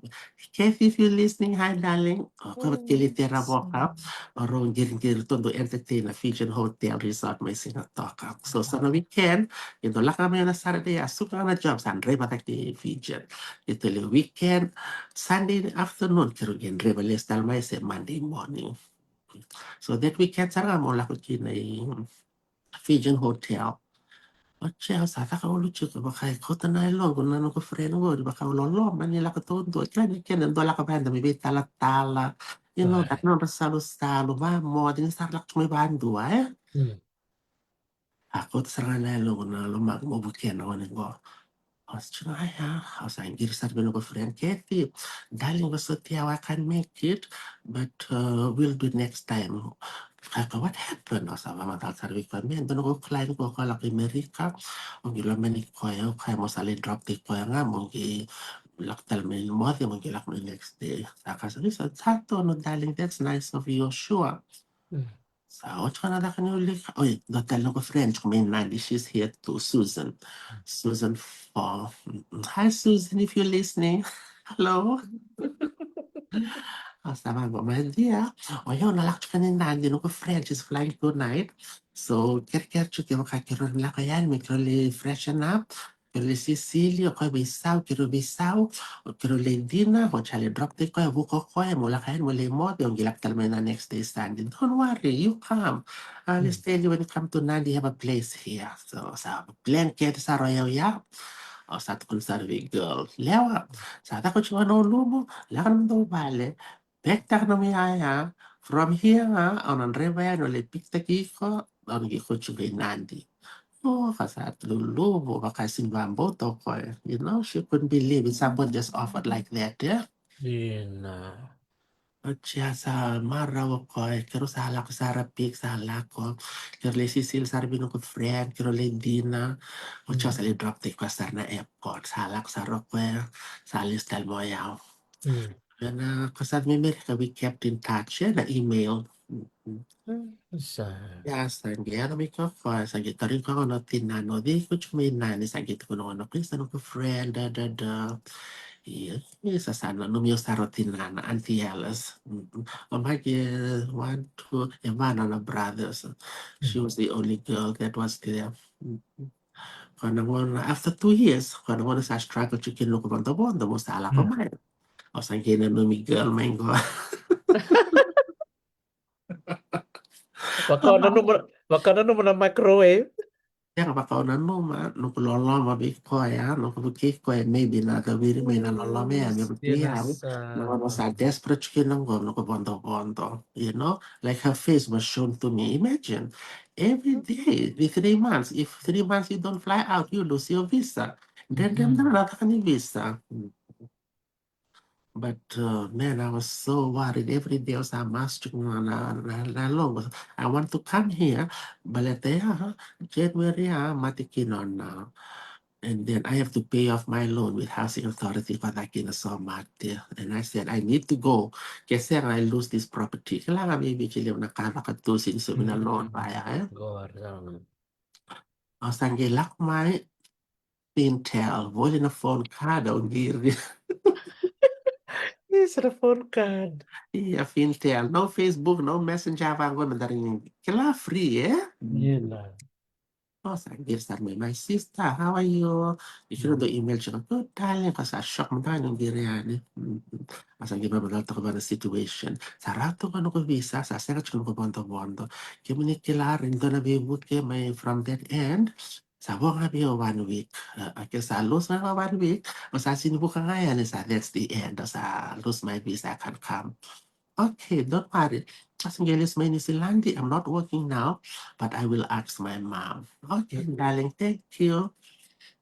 Kathy, if you're listening, hi darling. O koya vata kei Liti Ravoka. O rau qiriqiri, dou entertain na Fijian Hotel Resort mai Sigatoka. So sa na weekend, e dau lako mai na Saturday, a suka na job, sa draiva cake ki Fijian. Keitou lai weekend, Sunday afternoon, keirau qai draiva lesu tale mai se Monday morning. So that weekend sara ga meu lako kina i Fijian Hotel. Oti au sa caka ulu tiko, vaka e kauta na yaloqu na noqu friend qori, vaka au loloma ni lako taudua. Kila ni kena dua lako vada me veitalatala, you know, that nodra salusalu, vamoce ni sa ra lako tu mai vadua, e? A kauta sara ga na yaloqu na lomaqu meu vukea na gone qo. Au sa tiko ga ya, au sa qiri sara vei noqu friend Kathy, darling, vosoti au, I can't make it, but uh, we'll do next time. Kaya ko, what happened? Au sa vakamacala sara vei koya, me dua noqu client ko, ko lako i Amerika, au qai lomani koya, au kaya mo sa lai drop taki koya ga, mo qai lako tale mai moce, mo qai lako mai next day. Sa kaya sa, sa, sa tonu, darling, that's nice of you, sure. Sa oti ga na caka ni ulika. Oi, dua tale noqu friend tiko mai Nadi, she's here too, Susan. Susan Fall. Mm, mm. Hi, Susan, if you're listening. Hello. Au sa vaqo, my dear. O yau na lako tiko i Nadi, noqu friend, she's flying tonight. So kerekere tiko kevaka keirau na lako yani me keirau lai freshen up. Keirau lai sisili, o koya veisau, keirau veisau, o keirau lai dina, o sa lai drop taki koya, vuka o koya, mo lako yani, mo lai moce, o qai lako tale mai na next day Sunday. Don't worry, you come. I'll stay when you come to Nadi, have a place here. So sa plan kece sara o yau ya. Au sa tukuna sara vei girl, lewa, sa caka oti ga na ulumu, lako na nomudou vale. Pekitaka nomu iyaya. From here ga, au na draiva yani, au lai pikitaki iko, au na qai kauti iko i Nadi. O, ka sa luluvu, vaka sega ni vakabauta o koya. You know, she couldn't believe it. Someone just offered like that, yeah? Oti a sa marau o koya, keirau sa lako sara, pik sa lako. Keirau lai sisili sara vei noqu friend, keirau lai dina. Oti au sa lai drop taki koya sara na airport. Sa lako sara o koya, sa lesu tale mai o yau. Ena, ko sa mai Amerika, we kept in touch, e, na email. Sa. Ia, sa qai yaco mai ko koya, sa qai tarogi koya o tinana, o cei ko tiko mai Nadi, sa qai tukuna o koya, sa noqu friend, da, da, da. Ia, sa, sa nanumi au sara o tinana, Auntie Alice. O mai ke one, two, e va na brothers. She was the only girl that was there. Koya na gauna, after two years, koya na gauna sa struggle tiko kina noqu vodovodo, mo sa lako mai. Au sa qai nanumi girl mai qo. Vaka o nanuma, vaka o nanuma na microwave. Ia, vaka o nanuma, noqu loloma vei koya, noqu vukei koya, maybe na caviri mai na loloma ya me vukei au. Na gauna sa desperate tiko kina qo, noqu vodovodo, you know, like her face was shown to me. Imagine, every day, the three months, if three months you don't fly out, you lose your visa. Dredre mada na caka ni visa. But uh, man, I was so worried. Every day I was, I must, na, na, na, na long. I want to come here, but at the uh, January, uh, mate kina na. And then I have to pay off my loan with housing authority ko cake na so mate. And I said, I need to go. Ke sega, I lose this property. Kila ga maybe kila na ka vakatusi ni so vina loan vaya, e? Au sa qai lako mai. Fintel, voli na phone card, au qiri. Isa na phone card. Ia, Fintel, no Facebook, no Messenger, vaqo na dari ni. Kila free, e? Ia na. Au sa qiri sara mai, my sister, how are you? Ni kila dau email tiko, good darling, ko sa shock mada ni qiri yani. Au sa qai vakamacala toka vua na situation. Sa rawa tu ga noqu visa, sa sega tiko noqu vodovodo. Kemuni kila, e dua na veivuke mai from that end. Sa vo ga vei au one week. Uh, okay, sa lose ga one week. Au sa sini vuka ga yani, sa that's the end. Au sa lose my visa, I can't come. Okay, don't worry. Au sa qai lesu mai Niusiladi. I'm not working now, but I will ask my mom. Okay, darling, thank you.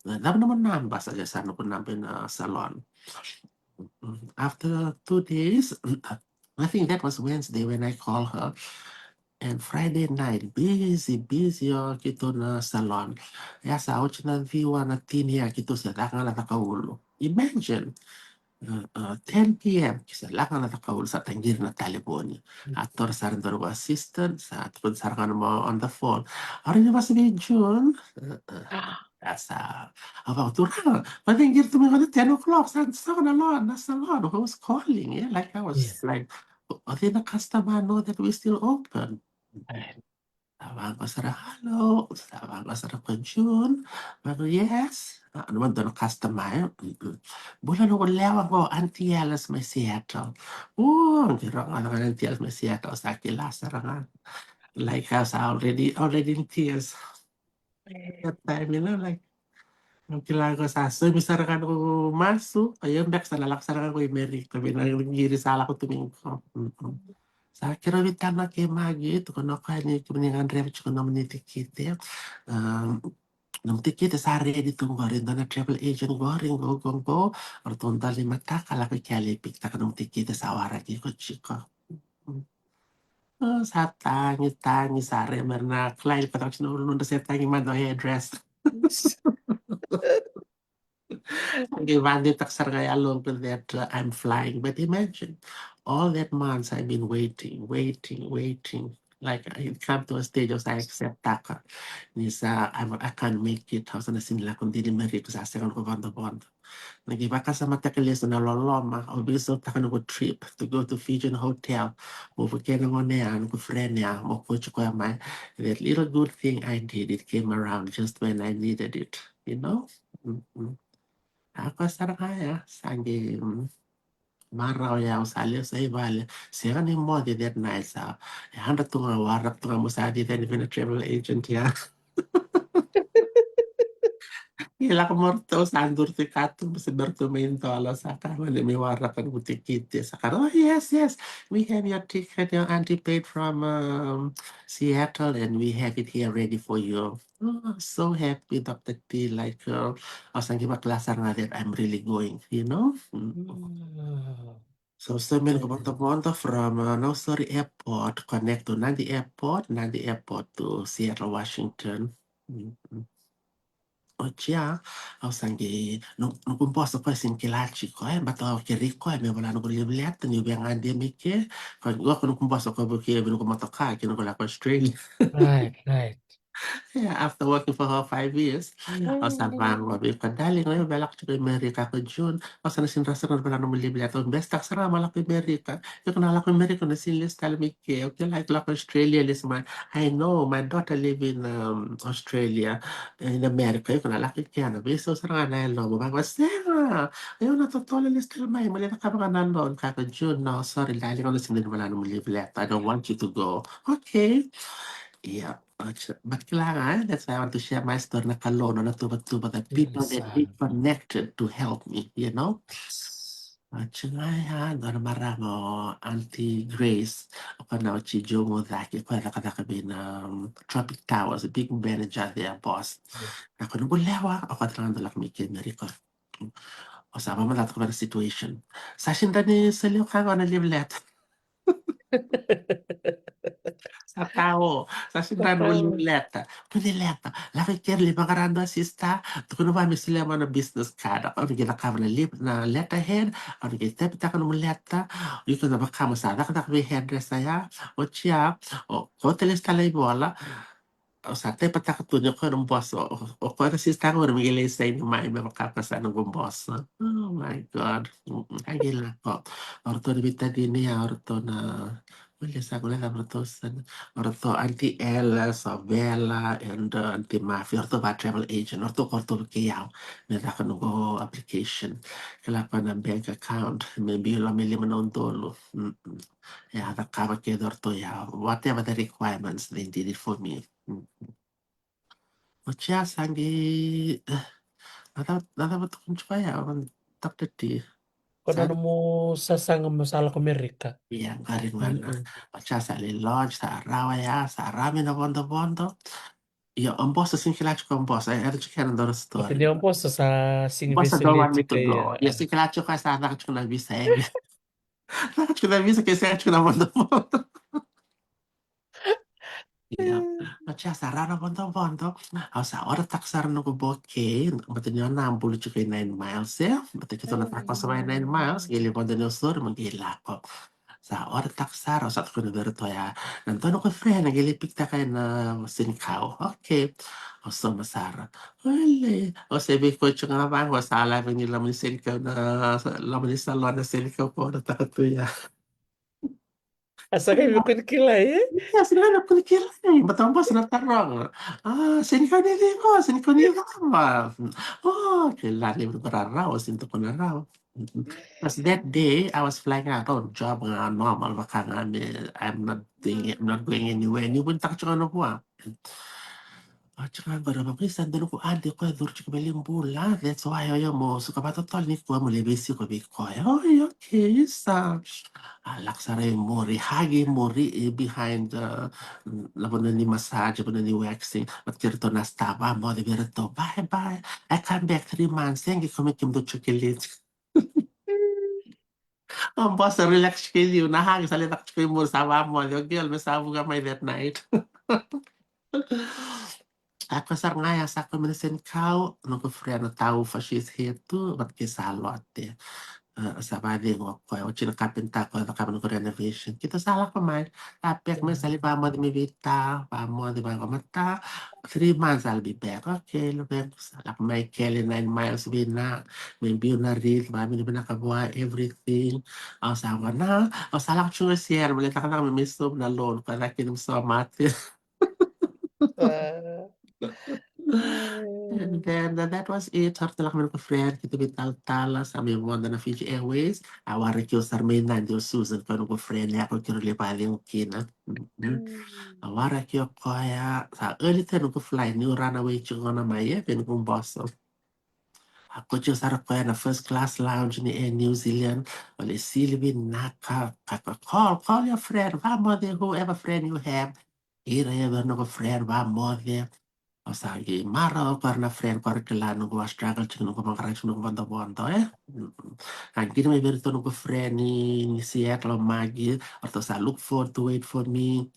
Na cava nomu naba? Sa qai sa noqu naba ena salon. After two days, I think that was Wednesday when I call her. And Friday night, busy, busy o keitou na salon. Ia sa oti na ciwa na tini ya keitou se caka ga na caka ulu. Imagine. Uh, uh, ten p.m. Ki sa lako na cakaulu, sa taqiri na talevoni. A toro sara dua na assistant, sa tukuna sara ga na mo on the phone. Au rawa ni vosa vei June. Uh, uh. A sa, a vaka, "Turaga, vaqiri tu mai qo na ten o'clock, sa, sa na salon, na salon, who's calling?" Yeah, like, I was like, "O cei na customer know that we still open?" Sa vaqo sara, "Hello." Sa vaqo sara ko June. Vaqo, "Yes." A, na dua na customer, e. Mm-mm. "Bula noqu lewa qo, Auntie Alice mai Seattle." O, qai rogoca ga na Auntie Alice mai Seattle, sa kila sara ga. Like, I was already, already in tears. That time, you know, like, au kila qo sa saumi sara ga noqu masu, o yau beka sa na lako sara ga qo i Merika, vei na qiri sa lako tu mai qo. Mm-mm. Sa keirau veitana o Magi, tukuna o koya ni kemuni gadreva tiko nomuni tikite. Um, nomu tikite sa ready tu qori, dua na travel agent qori, qo, qo, qo. O ratou dau lai mataka, lako i kea lai pikitaka nomu tikite, sa waraki iko tiko. Mm. O, sa tagi, tagi, sa raica mai na client, ka tagi na uluna, sa tagi mai na hairdresser. Qai vakadeitaka sara ga yaloqu that, uh, I'm flying. But imagine, all that months I've been waiting, waiting, waiting. Like, I come to a stage, I accept taka. Ni sa, I'm, I can't make it. Au sa na sega ni lako dina i Merika, sa sega noqu vodovodo. Na qai vakasamataka lesu na loloma, au veisautaka noqu trip to go to Fijian Hotel. Mo vukea na gone ya, noqu friend ya, mo kauti koya mai. That little good thing I did, it came around just when I needed it, you know? Mm-mm. A koya sara ga ya, sa qai, mm, marau ya, au sa lesu i vale. Sega ni moce that night, sa yadra tu ga, waraka tu ga mo sa cici yani vei na travel agent ya. Qai lako mai o ratou, sa duri tu i katuba, se bera tu mai dola, sa kaya mai, "Waraka nomu tikite." Sa kaya, "Oh, yes, yes. We have your ticket. Your auntie paid from, um, Seattle, and we have it here ready for you." Oh, so happy, Doctor T, like, uh, au sa qai vakila sara ga that I'm really going, you know? Mm. Mm. So, so many, yeah, vodovodo from, uh, Nausori Airport, connect to Nadi Airport, Nadi Airport to Seattle, Washington. Mm-mm. Oti ya, au sa qai, no, noqu boso o koya sega ni kila tiko, e, baleta au kerei koya me vola noqu leave letter, niu via gade mai ke, ko, ko noqu boso o koya vukei au vei noqu motoka, kei noqu lako Australia. Right, right. Yeah, after working for her five years, au sa vaqo vei koya, "Darling, o yau via lako tiko i Merika ko June, au sa na sega ni rawa sara ni vola nomu leave letter, au bese taka sara ga mo lako i Merika. Iko na lako i Merika, na sega ni lesu tale mai ke, au kila iko lako Australia, lesu mai. I know, my daughter live in, um, Australia, in America, iko na lako i kea, na veisau sara ga na yalomu." Vaqo, "Sega, o yau na totolo lesu tale mai, mo lai cakava ga na loan." Kaya ko June, "No, sorry, darling, au na sega ni vola nomu leave letter. I don't want you to go." Okay. Yeah. But kila ga, eh, that's why I want to share my story, na Kalou na tuvatuva, the people that they connected to help me, you know? Oti ga ya, dua na marama o Aunty Grace, o koya na oti Joe Mucaki, o koya cakacaka vei na, um, Tropic Towers, big manager there, boss. Na kona noqu lewa, o koya tale ga dau lako mai ke Merika. Au sa vakamacataka vei na situation. Sa sega ni solia o koya na leave letter. Sa tao, sa sega ni leave letter. Kua ni letter. Lako i keri lai vaqara dua sister, tukuna vua me solia mai na business card. Au na qai cakava na leave, na letterhead, au na qai taipitaka nomu letter. Iko na vaka mo sa cakacaka vei hairdresser ya. Oti ya, o koya tale sa lai vola. Au sa taipataka tu ni o koya na boss, o, o koya na sister qori me qai lai saini mai me vaka o koya sa noqu boss. Oh my God. Mm-mm. A qai lako. O ratou na veitacini ya, o ratou na, wele sa qo leca o ratou sa na, o ratou Aunty Ella, o Vela, and, uh, Aunty Mafi, o ratou va travel agent, o ratou ko ratou vukei au me caka noqu application. Kila o koya na bank account, me biu loma e lima na udolu. Mm-mm. Ia, cakava kece o ratou ya, whatever the requirements, they did it for me. Mm. Oti ya sa qai, eh, na cava, na cava tukuni tiko ya, o Doctor T. Ko na nomu sasaga mo sa lako Merika. Ia, qori ga na. Mm-mm. Oti ya sa lai lodge, sa rawa ya, sa rawa mai na vodovodo. Ia, o boss sega ni kila tiko o boss, e, e tiko na dua na story. Oti ni o boss sa sega ni, boss don't want me to go. Ia, sega ni kila tiko sa caka tiko na visa, e. Caka tiko na visa, ke sega tiko na vodovodo. Ia. A Sa rara vodovodo. Au sa order taka sara noqu bouquet, baleta ni o na bulu tiko e nine miles, e? Baleta keitou na takoso mai e nine miles, qai lai vodo ni o sori, mo qai lako. Sa order taka sara, au sa tukuna vei iratou ya. Na dua noqu friend, qai lai pick taka ena senikau. Okay. Au sauma sara. Ole, au se vei koya tiko ga vaqo, sa lave ni loma ni senikau na, loma ni salon na senikau ko order taka tu ya. A sa qai vei koya ni kilai, e? Ia, sa qai vei koya ni kilai. Baleta au bose na taroga. A, senikau ni cei qo, senikau ni cava? O, kila ni vei koya rarawa, se ni tukuna rawa. Because that day, I was flying out on job ga normal, vaka ga me, I'm not doing it, I'm not going anywhere. Ni vunitaka tiko ga na vua. Oti ga qo ra vaqo, sa dua noqu adi koya curu tiko mai lai bula. That's why o yau mo suka vakatotolo nikua mo lai veisiko vei koya. Oi, okay, sa. A lako sara i muri, hagi i muri, i behind, uh, na vanua ni massage, vanua ni waxing. Vata kei iratou na staff, a moce vei iratou. Bye, bye. I come back three months, e qai kau mai kemudou chocolate. A boss relax tiko i liu, na hagi sa lai caka tiko i muri, sa vamoce. O girl me sa vuka mai that night. A koya sara ga ya sa koya mai na senikau, noqu friend o Taufa, she's here too, vata kei Salote. A, sa vacegu o koya, oti na kapinita koya cakava noqu renovation. Keitou sa lako mai, sa pack mai, sa lai vamoce mai vei ta, vamoce vaqo, mata. Three months I'll be back. Okay, luvequ, sa lako mai kele nine miles vei na, me biu na wreath, vavinavinaka vua, everything. Au sa vana, au sa lako tu ga Sierra, me lai cakacaka me mai sobu na loan, koya cake ni so mate. And then, uh, that was it. Sa ratou lako mai noqu friend, keitou veitalatala, sa mai vodo na Fiji Airways. A waraki au sara mai Nadi o Susan, koya noqu friend, ya koya keirau lai vacegu kina. Mhm. A waraki au koya, sa early tale noqu flight, niu run away tiko ga mai, e, vei noqu boso. A kauti au sara koya na first class lounge ni Air New Zealand, au lai sili vinaka, ka, ka, call, call your friend, vamoce whoever friend you have. Ira ya vei noqu friend, vamoce. Au sa qai marau o koya na friend, koya ra kila noqu a struggle tiko, noqu vaqara tiko, noqu vodovodo, e. Mm. A qiri mai vei iratou noqu friend ni, ni Seattle, o Maggie, o ratou sa look forward to wait for me.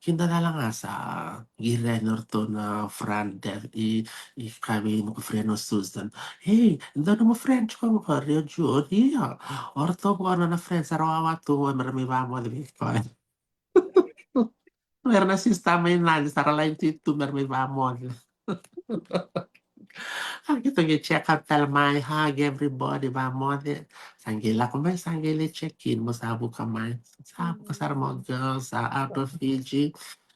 Kidacala ga sa qiri yani o ratou na front desk, i, i kaya vei noqu friend o Susan. Hey, dua nomu friend tiko qo, Rio Jun, ia. O ratou qo na nona friend sa ra wawa tu qo, me ra mai vamoce vei koya. Era na sister mai Nadi, sa ra lai tu tu me ra mai vamoce. A keitou qai check out tale mai, hug everybody, vamoce. Sa qai lako mai, sa qai lai check in, mo sa vuka mai. Sa vuka sara mo girl, sa out of Fiji.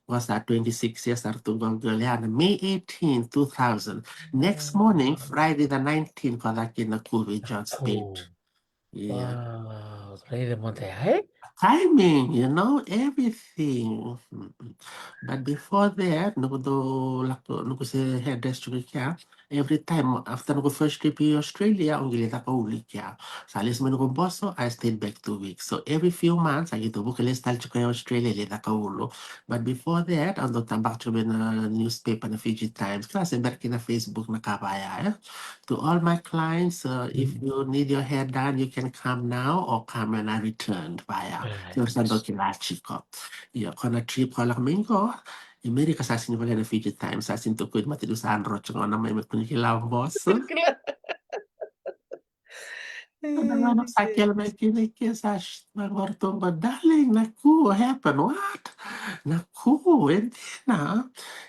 Qo sa twenty-six years sa ra tu qo girl, ya na May eighteen, two thousand. Next morning, Friday the nineteenth, ko cake na Kuki George Street. Ia. Wow, raica mada ya, e? Timing, you know, everything. Mm-mm. But before that, noqu dau lako, noqu se hairdress tiko i kea. Every time after noqu first trip i Australia, au qai lai caka ulu i kea. Sa lesu mai noqu boso, I stayed back two weeks. So every few months, au qai dau vuka lesu tale tiko i Australia, lai caka ulu. But before that, au dau tabaka tiko mai na newspaper na Fiji Times. Kila se bera kina Facebook na ka vaya, e? To all my clients, uh, if you need your hair done, you can come now or come when I returned, vaya. Right. Kila sa dau kila tiko. Ia, ko na trip ko lako mai qo, e Merika sa sini valia na Fiji Times, sa sini tukuni, matanitu sa dro tiko na mai me kua ni kila boso. Sa kele mai kina i ke sa vaqo ratou qo, darling, na ku, what happened? What? Na ku, e dina?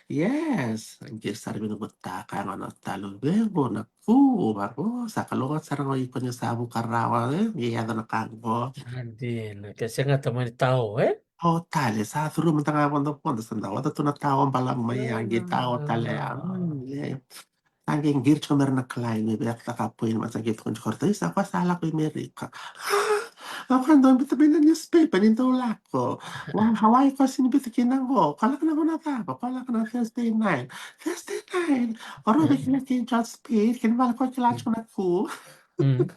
Yes. Qai sara vei noqu taka, qo na taluvequ, na ku, vaqo, sa kalougata sara qo iko ni sa vuka rawa, e? Qai yaco na ka qo. A dina, ke sega tamani tao, e? O tale, sa curu mada ga vodovodo, sa da ota tu na tao balavu mai ya, qai tao tale ya. Mm, e. Sa qai qiri tiko mai ira na client me via caka appointment, sa qai tukuni tiko o ratou, isa, ko sa lako i Merika. A, ko dau biuta mai na newspaper ni dau lako. Wa, Hawaii ko sini biuta kina qo. Ko lako na gauna cava? Ko lako na Thursday night. Thursday night? O rau vei kina kei George Street, kei na vale ko kila tiko na ku. Mm.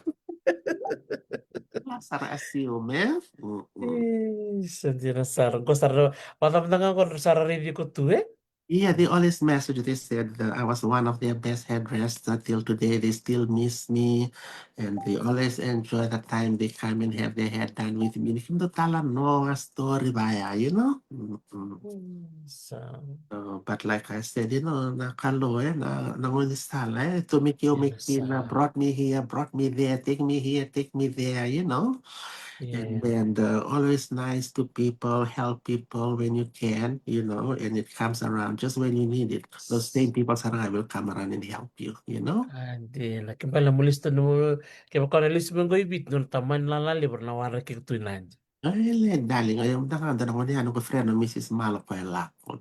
Kila sara assume, e? Mm-mm. Isa, dina sara. Qo sara, vacava mada ga qo sara raici iko tu, e? Yeah, they always message. They said that I was one of their best hairdressers till today. They still miss me, and they always enjoy the time they come and have their hair done with me. Ni kemudou tale na noqu story vaya, you know. Mm-mm. Sa. Uh, but like I said, you know, na Kalou, eh, na, na gaunisala, eh, tomiki au mai Yes, kina, sa. brought me here, brought me there, take me here, take me there, you know. And Yeah. then uh, always nice to people, help people when you can, you know, and it comes around just when you need it. Those same people sara ga will come around and help you, you know. A dina, ke bale mo lesu tu, kevaka o na lesu mai qo i Viti, nona tamani lala levu ra na waraki iko tu i Nadi. Ele, darling, o yau mada ga dua na gone yani, noqu friend o Mrs Malo, koya e lako.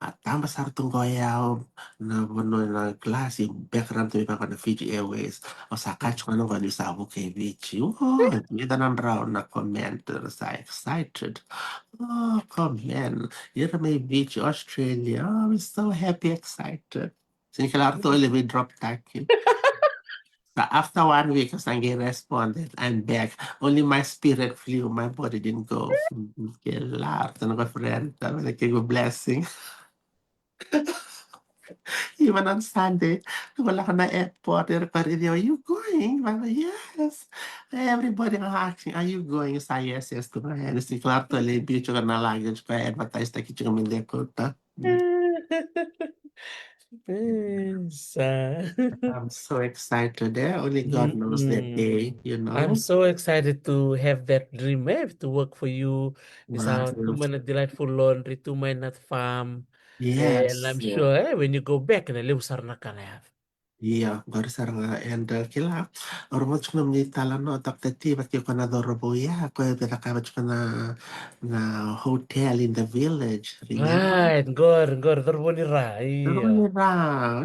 A taba sara tu qo o yau, na vanua na class, e beka rawa tu me vaka na Fiji Airways. O sa kaya tiko ga qo ni sa vuka i Viti. Oh, me da na drau na comment, sa excited. Oh, comment. Ira mai Viti, Australia. Oh, we're so happy, excited. Sini kila ratou e levu i drop taki. So after one week, I sang a responded, I'm back. Only my spirit flew, my body didn't go. Kila, tena ko friend, tena ko blessing. Even on Sunday, I go lako na airport, e request, are you going? I'm like, yes. Everybody are asking, are you going? So yes, yes, to my hand. Sini kila ratou e levu i tiko na luggage, ko advertise taki tiko me de kota. Isa. I'm so excited, eh? Only God knows that Mm-mm. day, you I'm know? so excited to have that dream, eh? To work for you. Ni sa Wow. tu mai na Delightful Laundry, tu mai na farm. And I'm Yes, yeah. sure, eh, when you go back, na levu sara na ka na yaco. Ia, qori sara ga, and uh, kila, o rogoca tiko nomuni talanoa, Doctor T, vata kei koya na cauravou ya, koya e cakava tiko na, na hotel in the village, remember? Right, qori, qori, cauravou ni ra, io. Cauravou ni ra,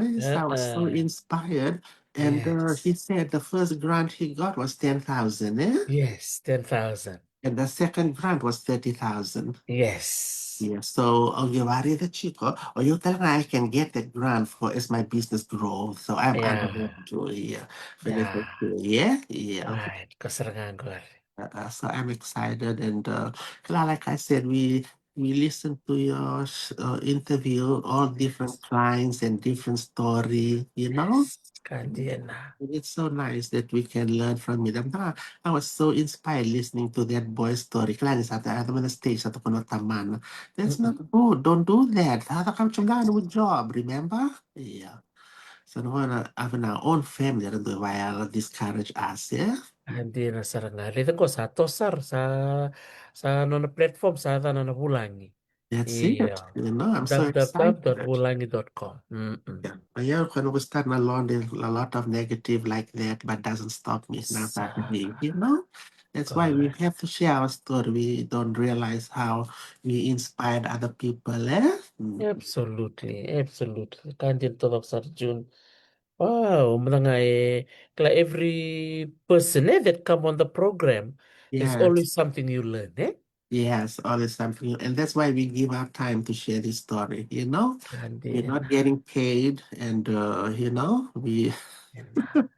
eh, I was so Uh-uh. inspired. And uh, he Yes. said the first grant he got was ten thousand, eh? Yes, ten thousand. And the second grant was thirty thousand. Yes. Yeah, so o qai waraica tiko, o yau tale ga, I can get that grant for as my business grows. So I'm under Yeah. hope to, yeah, finish it Yeah. too. Yeah, yeah. Right, ko sara ga qori. Uh, uh, so I'm excited, and uh, kila, like I said, we we listen to your sh- uh, interview, all different clients and different story, you know? Yes, ka dina. And it's so nice that we can learn from it. I'm not, I was so inspired listening to that boy's story. Kila ni sa ta, sa ta mai na stage, sa ta kaya na tamana, that's not Mm-mm. good. Don't do that. Sa ta kaya tiko ga na nomu job, remember? Yeah. So no one, having our own family, era dau vaya discourage us, yeah? A dina sara ga. Raica qo sa toso sara, sa, sa nona platform, sa yaca na Vulagi. That's it. Io. You know, I'm so excited. W W W dot vulagi dot com. Mm-mm. Yeah. But yeah, when we start na laundry, a lot of negative like that, but doesn't stop me. Now Sa, that we, you know, that's why we correct. have to share our story. We don't realize how we inspired other people, eh? Mm. Absolutely, absolutely. Ka dina toka sara, June. Wow, mada ga e, kila, every person, eh, that come on the program, there's Yes. always something you learn, eh? Yes, always something. And that's why we give our time to share this story, you know? Ka We're not dina. getting paid, and, uh, you know, we, Dina.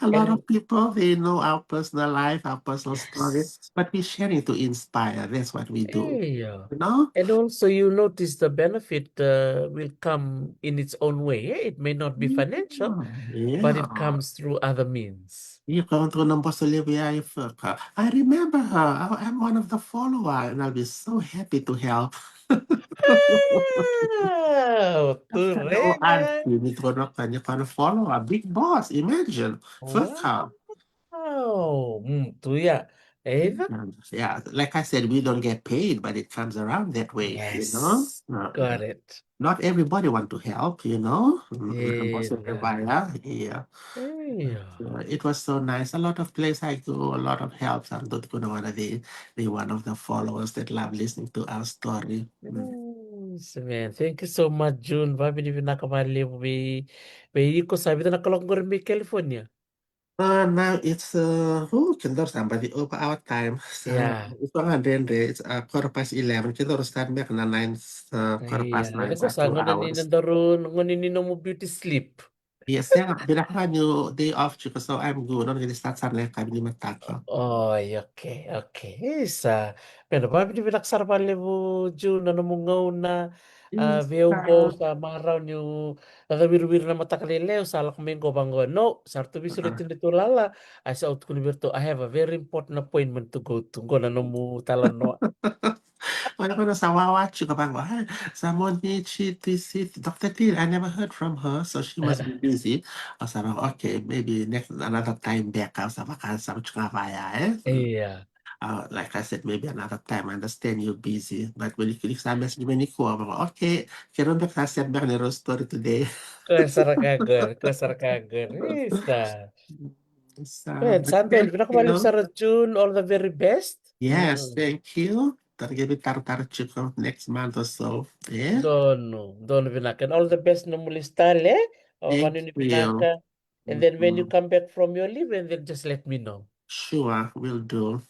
a lot And of people, they know our personal life, our personal story, yes. But we're sharing to inspire. That's what we do, Io. you know? And also you notice the benefit uh, will come in its own way, eh? It may not be financial, Yeah, but it yeah. comes through other means. Ia, ka vaka na boso levu ya e Faka. I remember her. I, I'm one of the follower, and I'll be so happy to help. Wow, Faka, no, Turena. auntie, ni tukuna ka ni kana follower, big boss, imagine. Faka. Wow. Mm, tu ya. Eva? And, yeah, like I said, we don't get paid, but it comes around that way, you know? Yes. Uh, Got it. Not everybody want to help, you know? Mm, na boso Ina. Vaya, yeah. Io. Uh, it was so nice. A lot of place I go, a lot of helps. I'm not gonna wanna be, be one of the followers that love listening to our story. Mm. Yes, man. Thank you so much, June. Vavinavinaka vakalevu vei, vei iko. Sa vica na kaloko qori mai California? Uh, now it's, uh, oh, kidoro sa baci over our time. So, Yeah. it's around dredre, it's uh, quarter past eleven. Kidoro start back na nine, uh, quarter past Yeah. nine, Iko sa sa two gone ni hours. Nadaru, gone ni nomu beauty sleep. Ia, sega, vinaka ga niu day off tiko, so I'm good. Au na qai start sara na yakavi ni mataka. Oi, okay, okay. Isa, me na vakavinavinaka sara vakalevu June na nomu gauna. A, vei au qo sa marau niu caca wiriwiri na mataka lailai, au sa lako mai qo vaqo. No, sa ratou veisureti na neitou lala. A, sa au tukuna vei ratou, I have a very important appointment to go to. Qo na nomu talanoa. Oi, qo na sa wawa tiko vaqo. Ai, sa mo ni chi ti si Doctor T, I never heard from her, so she must be busy. Au sa vaqo, okay, maybe next, another time beka, au sa vaka, sa tiko ga vaya, e? Ia. Uh, like I said, maybe another time. I understand you're busy, but when you click sa message me nikua, vaqo, okay, keirau beka sa set beka neirau story today. Koya sara ka qori, koya sara ka qori. Isa. Sa, e, but sa donu, thank vinaka vakalevu you. Sara June, all the very best. Yes, mm, thank you. Tou na qai veitaratara tiko next month or so, e? Donu, donu vinaka. And all the best na nomu lesu tale, e? O, thank you. Vanuinui vinaka. And then when you mm-mm. come back from your leave, and then just let me know. Sure, will do.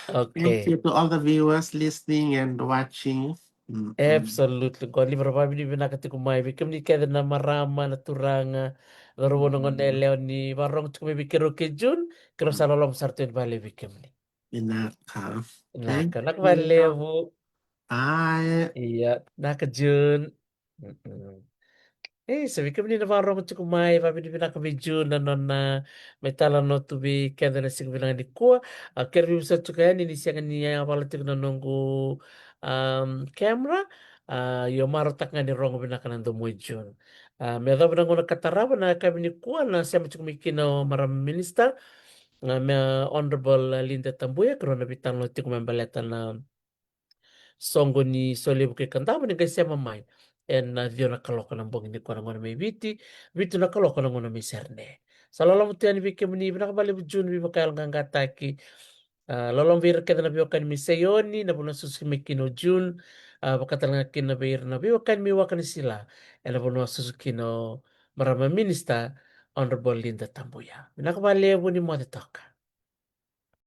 Thank okay. you to all the viewers listening and watching. Mm-mm. Absolutely. Qo ni vara vakavinavinaka tiko mai vei kemuni kece na marama, na turaga, cauravou, na gone yalewa ni vakarorogo tiko mai vei keirau kei June, keirau sa loloma sara tu yani vakalevu vei kemuni. Vinaka. Vinaka, thank you. Vinaka vakalevu. Bye. Ia, vinaka June. Mm-mm. E, sa vei kemuni na vakarorogo tiko mai, vakavinavinaka vei June na nona mai talanoa tu vei keda na siga vinaka nikua. A, keirau veivusa tiko yani ni sega ni yavala tiko na noqu, um, camera. A, io, marautaka ga ni rogo vinaka na domo i June. A, me yacova na gauna ka tarava na yakavi nikua na sema tiko mai kina o marama minista, a, me Honourable Lynda Tabuya, keirau na veitalanoa tiko me baleta na soqo ni Solevu kei Kadavu ni qai sema mai ena ciwa na kaloko na bogi nikua na gauna mai Viti, vitu na kaloko na gauna mai Sydney. Sa loloma tu yani vei kemuni, vinaka vakalevu June, veivakayaloqaqataki. A, loloma vei ira kece na veiwekani mai Saioni, na vanua susuki mai kina o June. A, vakatalega kina vei ira na veiwekani mai Wakanisila, ena vanua susuki kina o marama minista, Honourable Lynda Tabuya. Vinaka vakalevu, ni moce toka.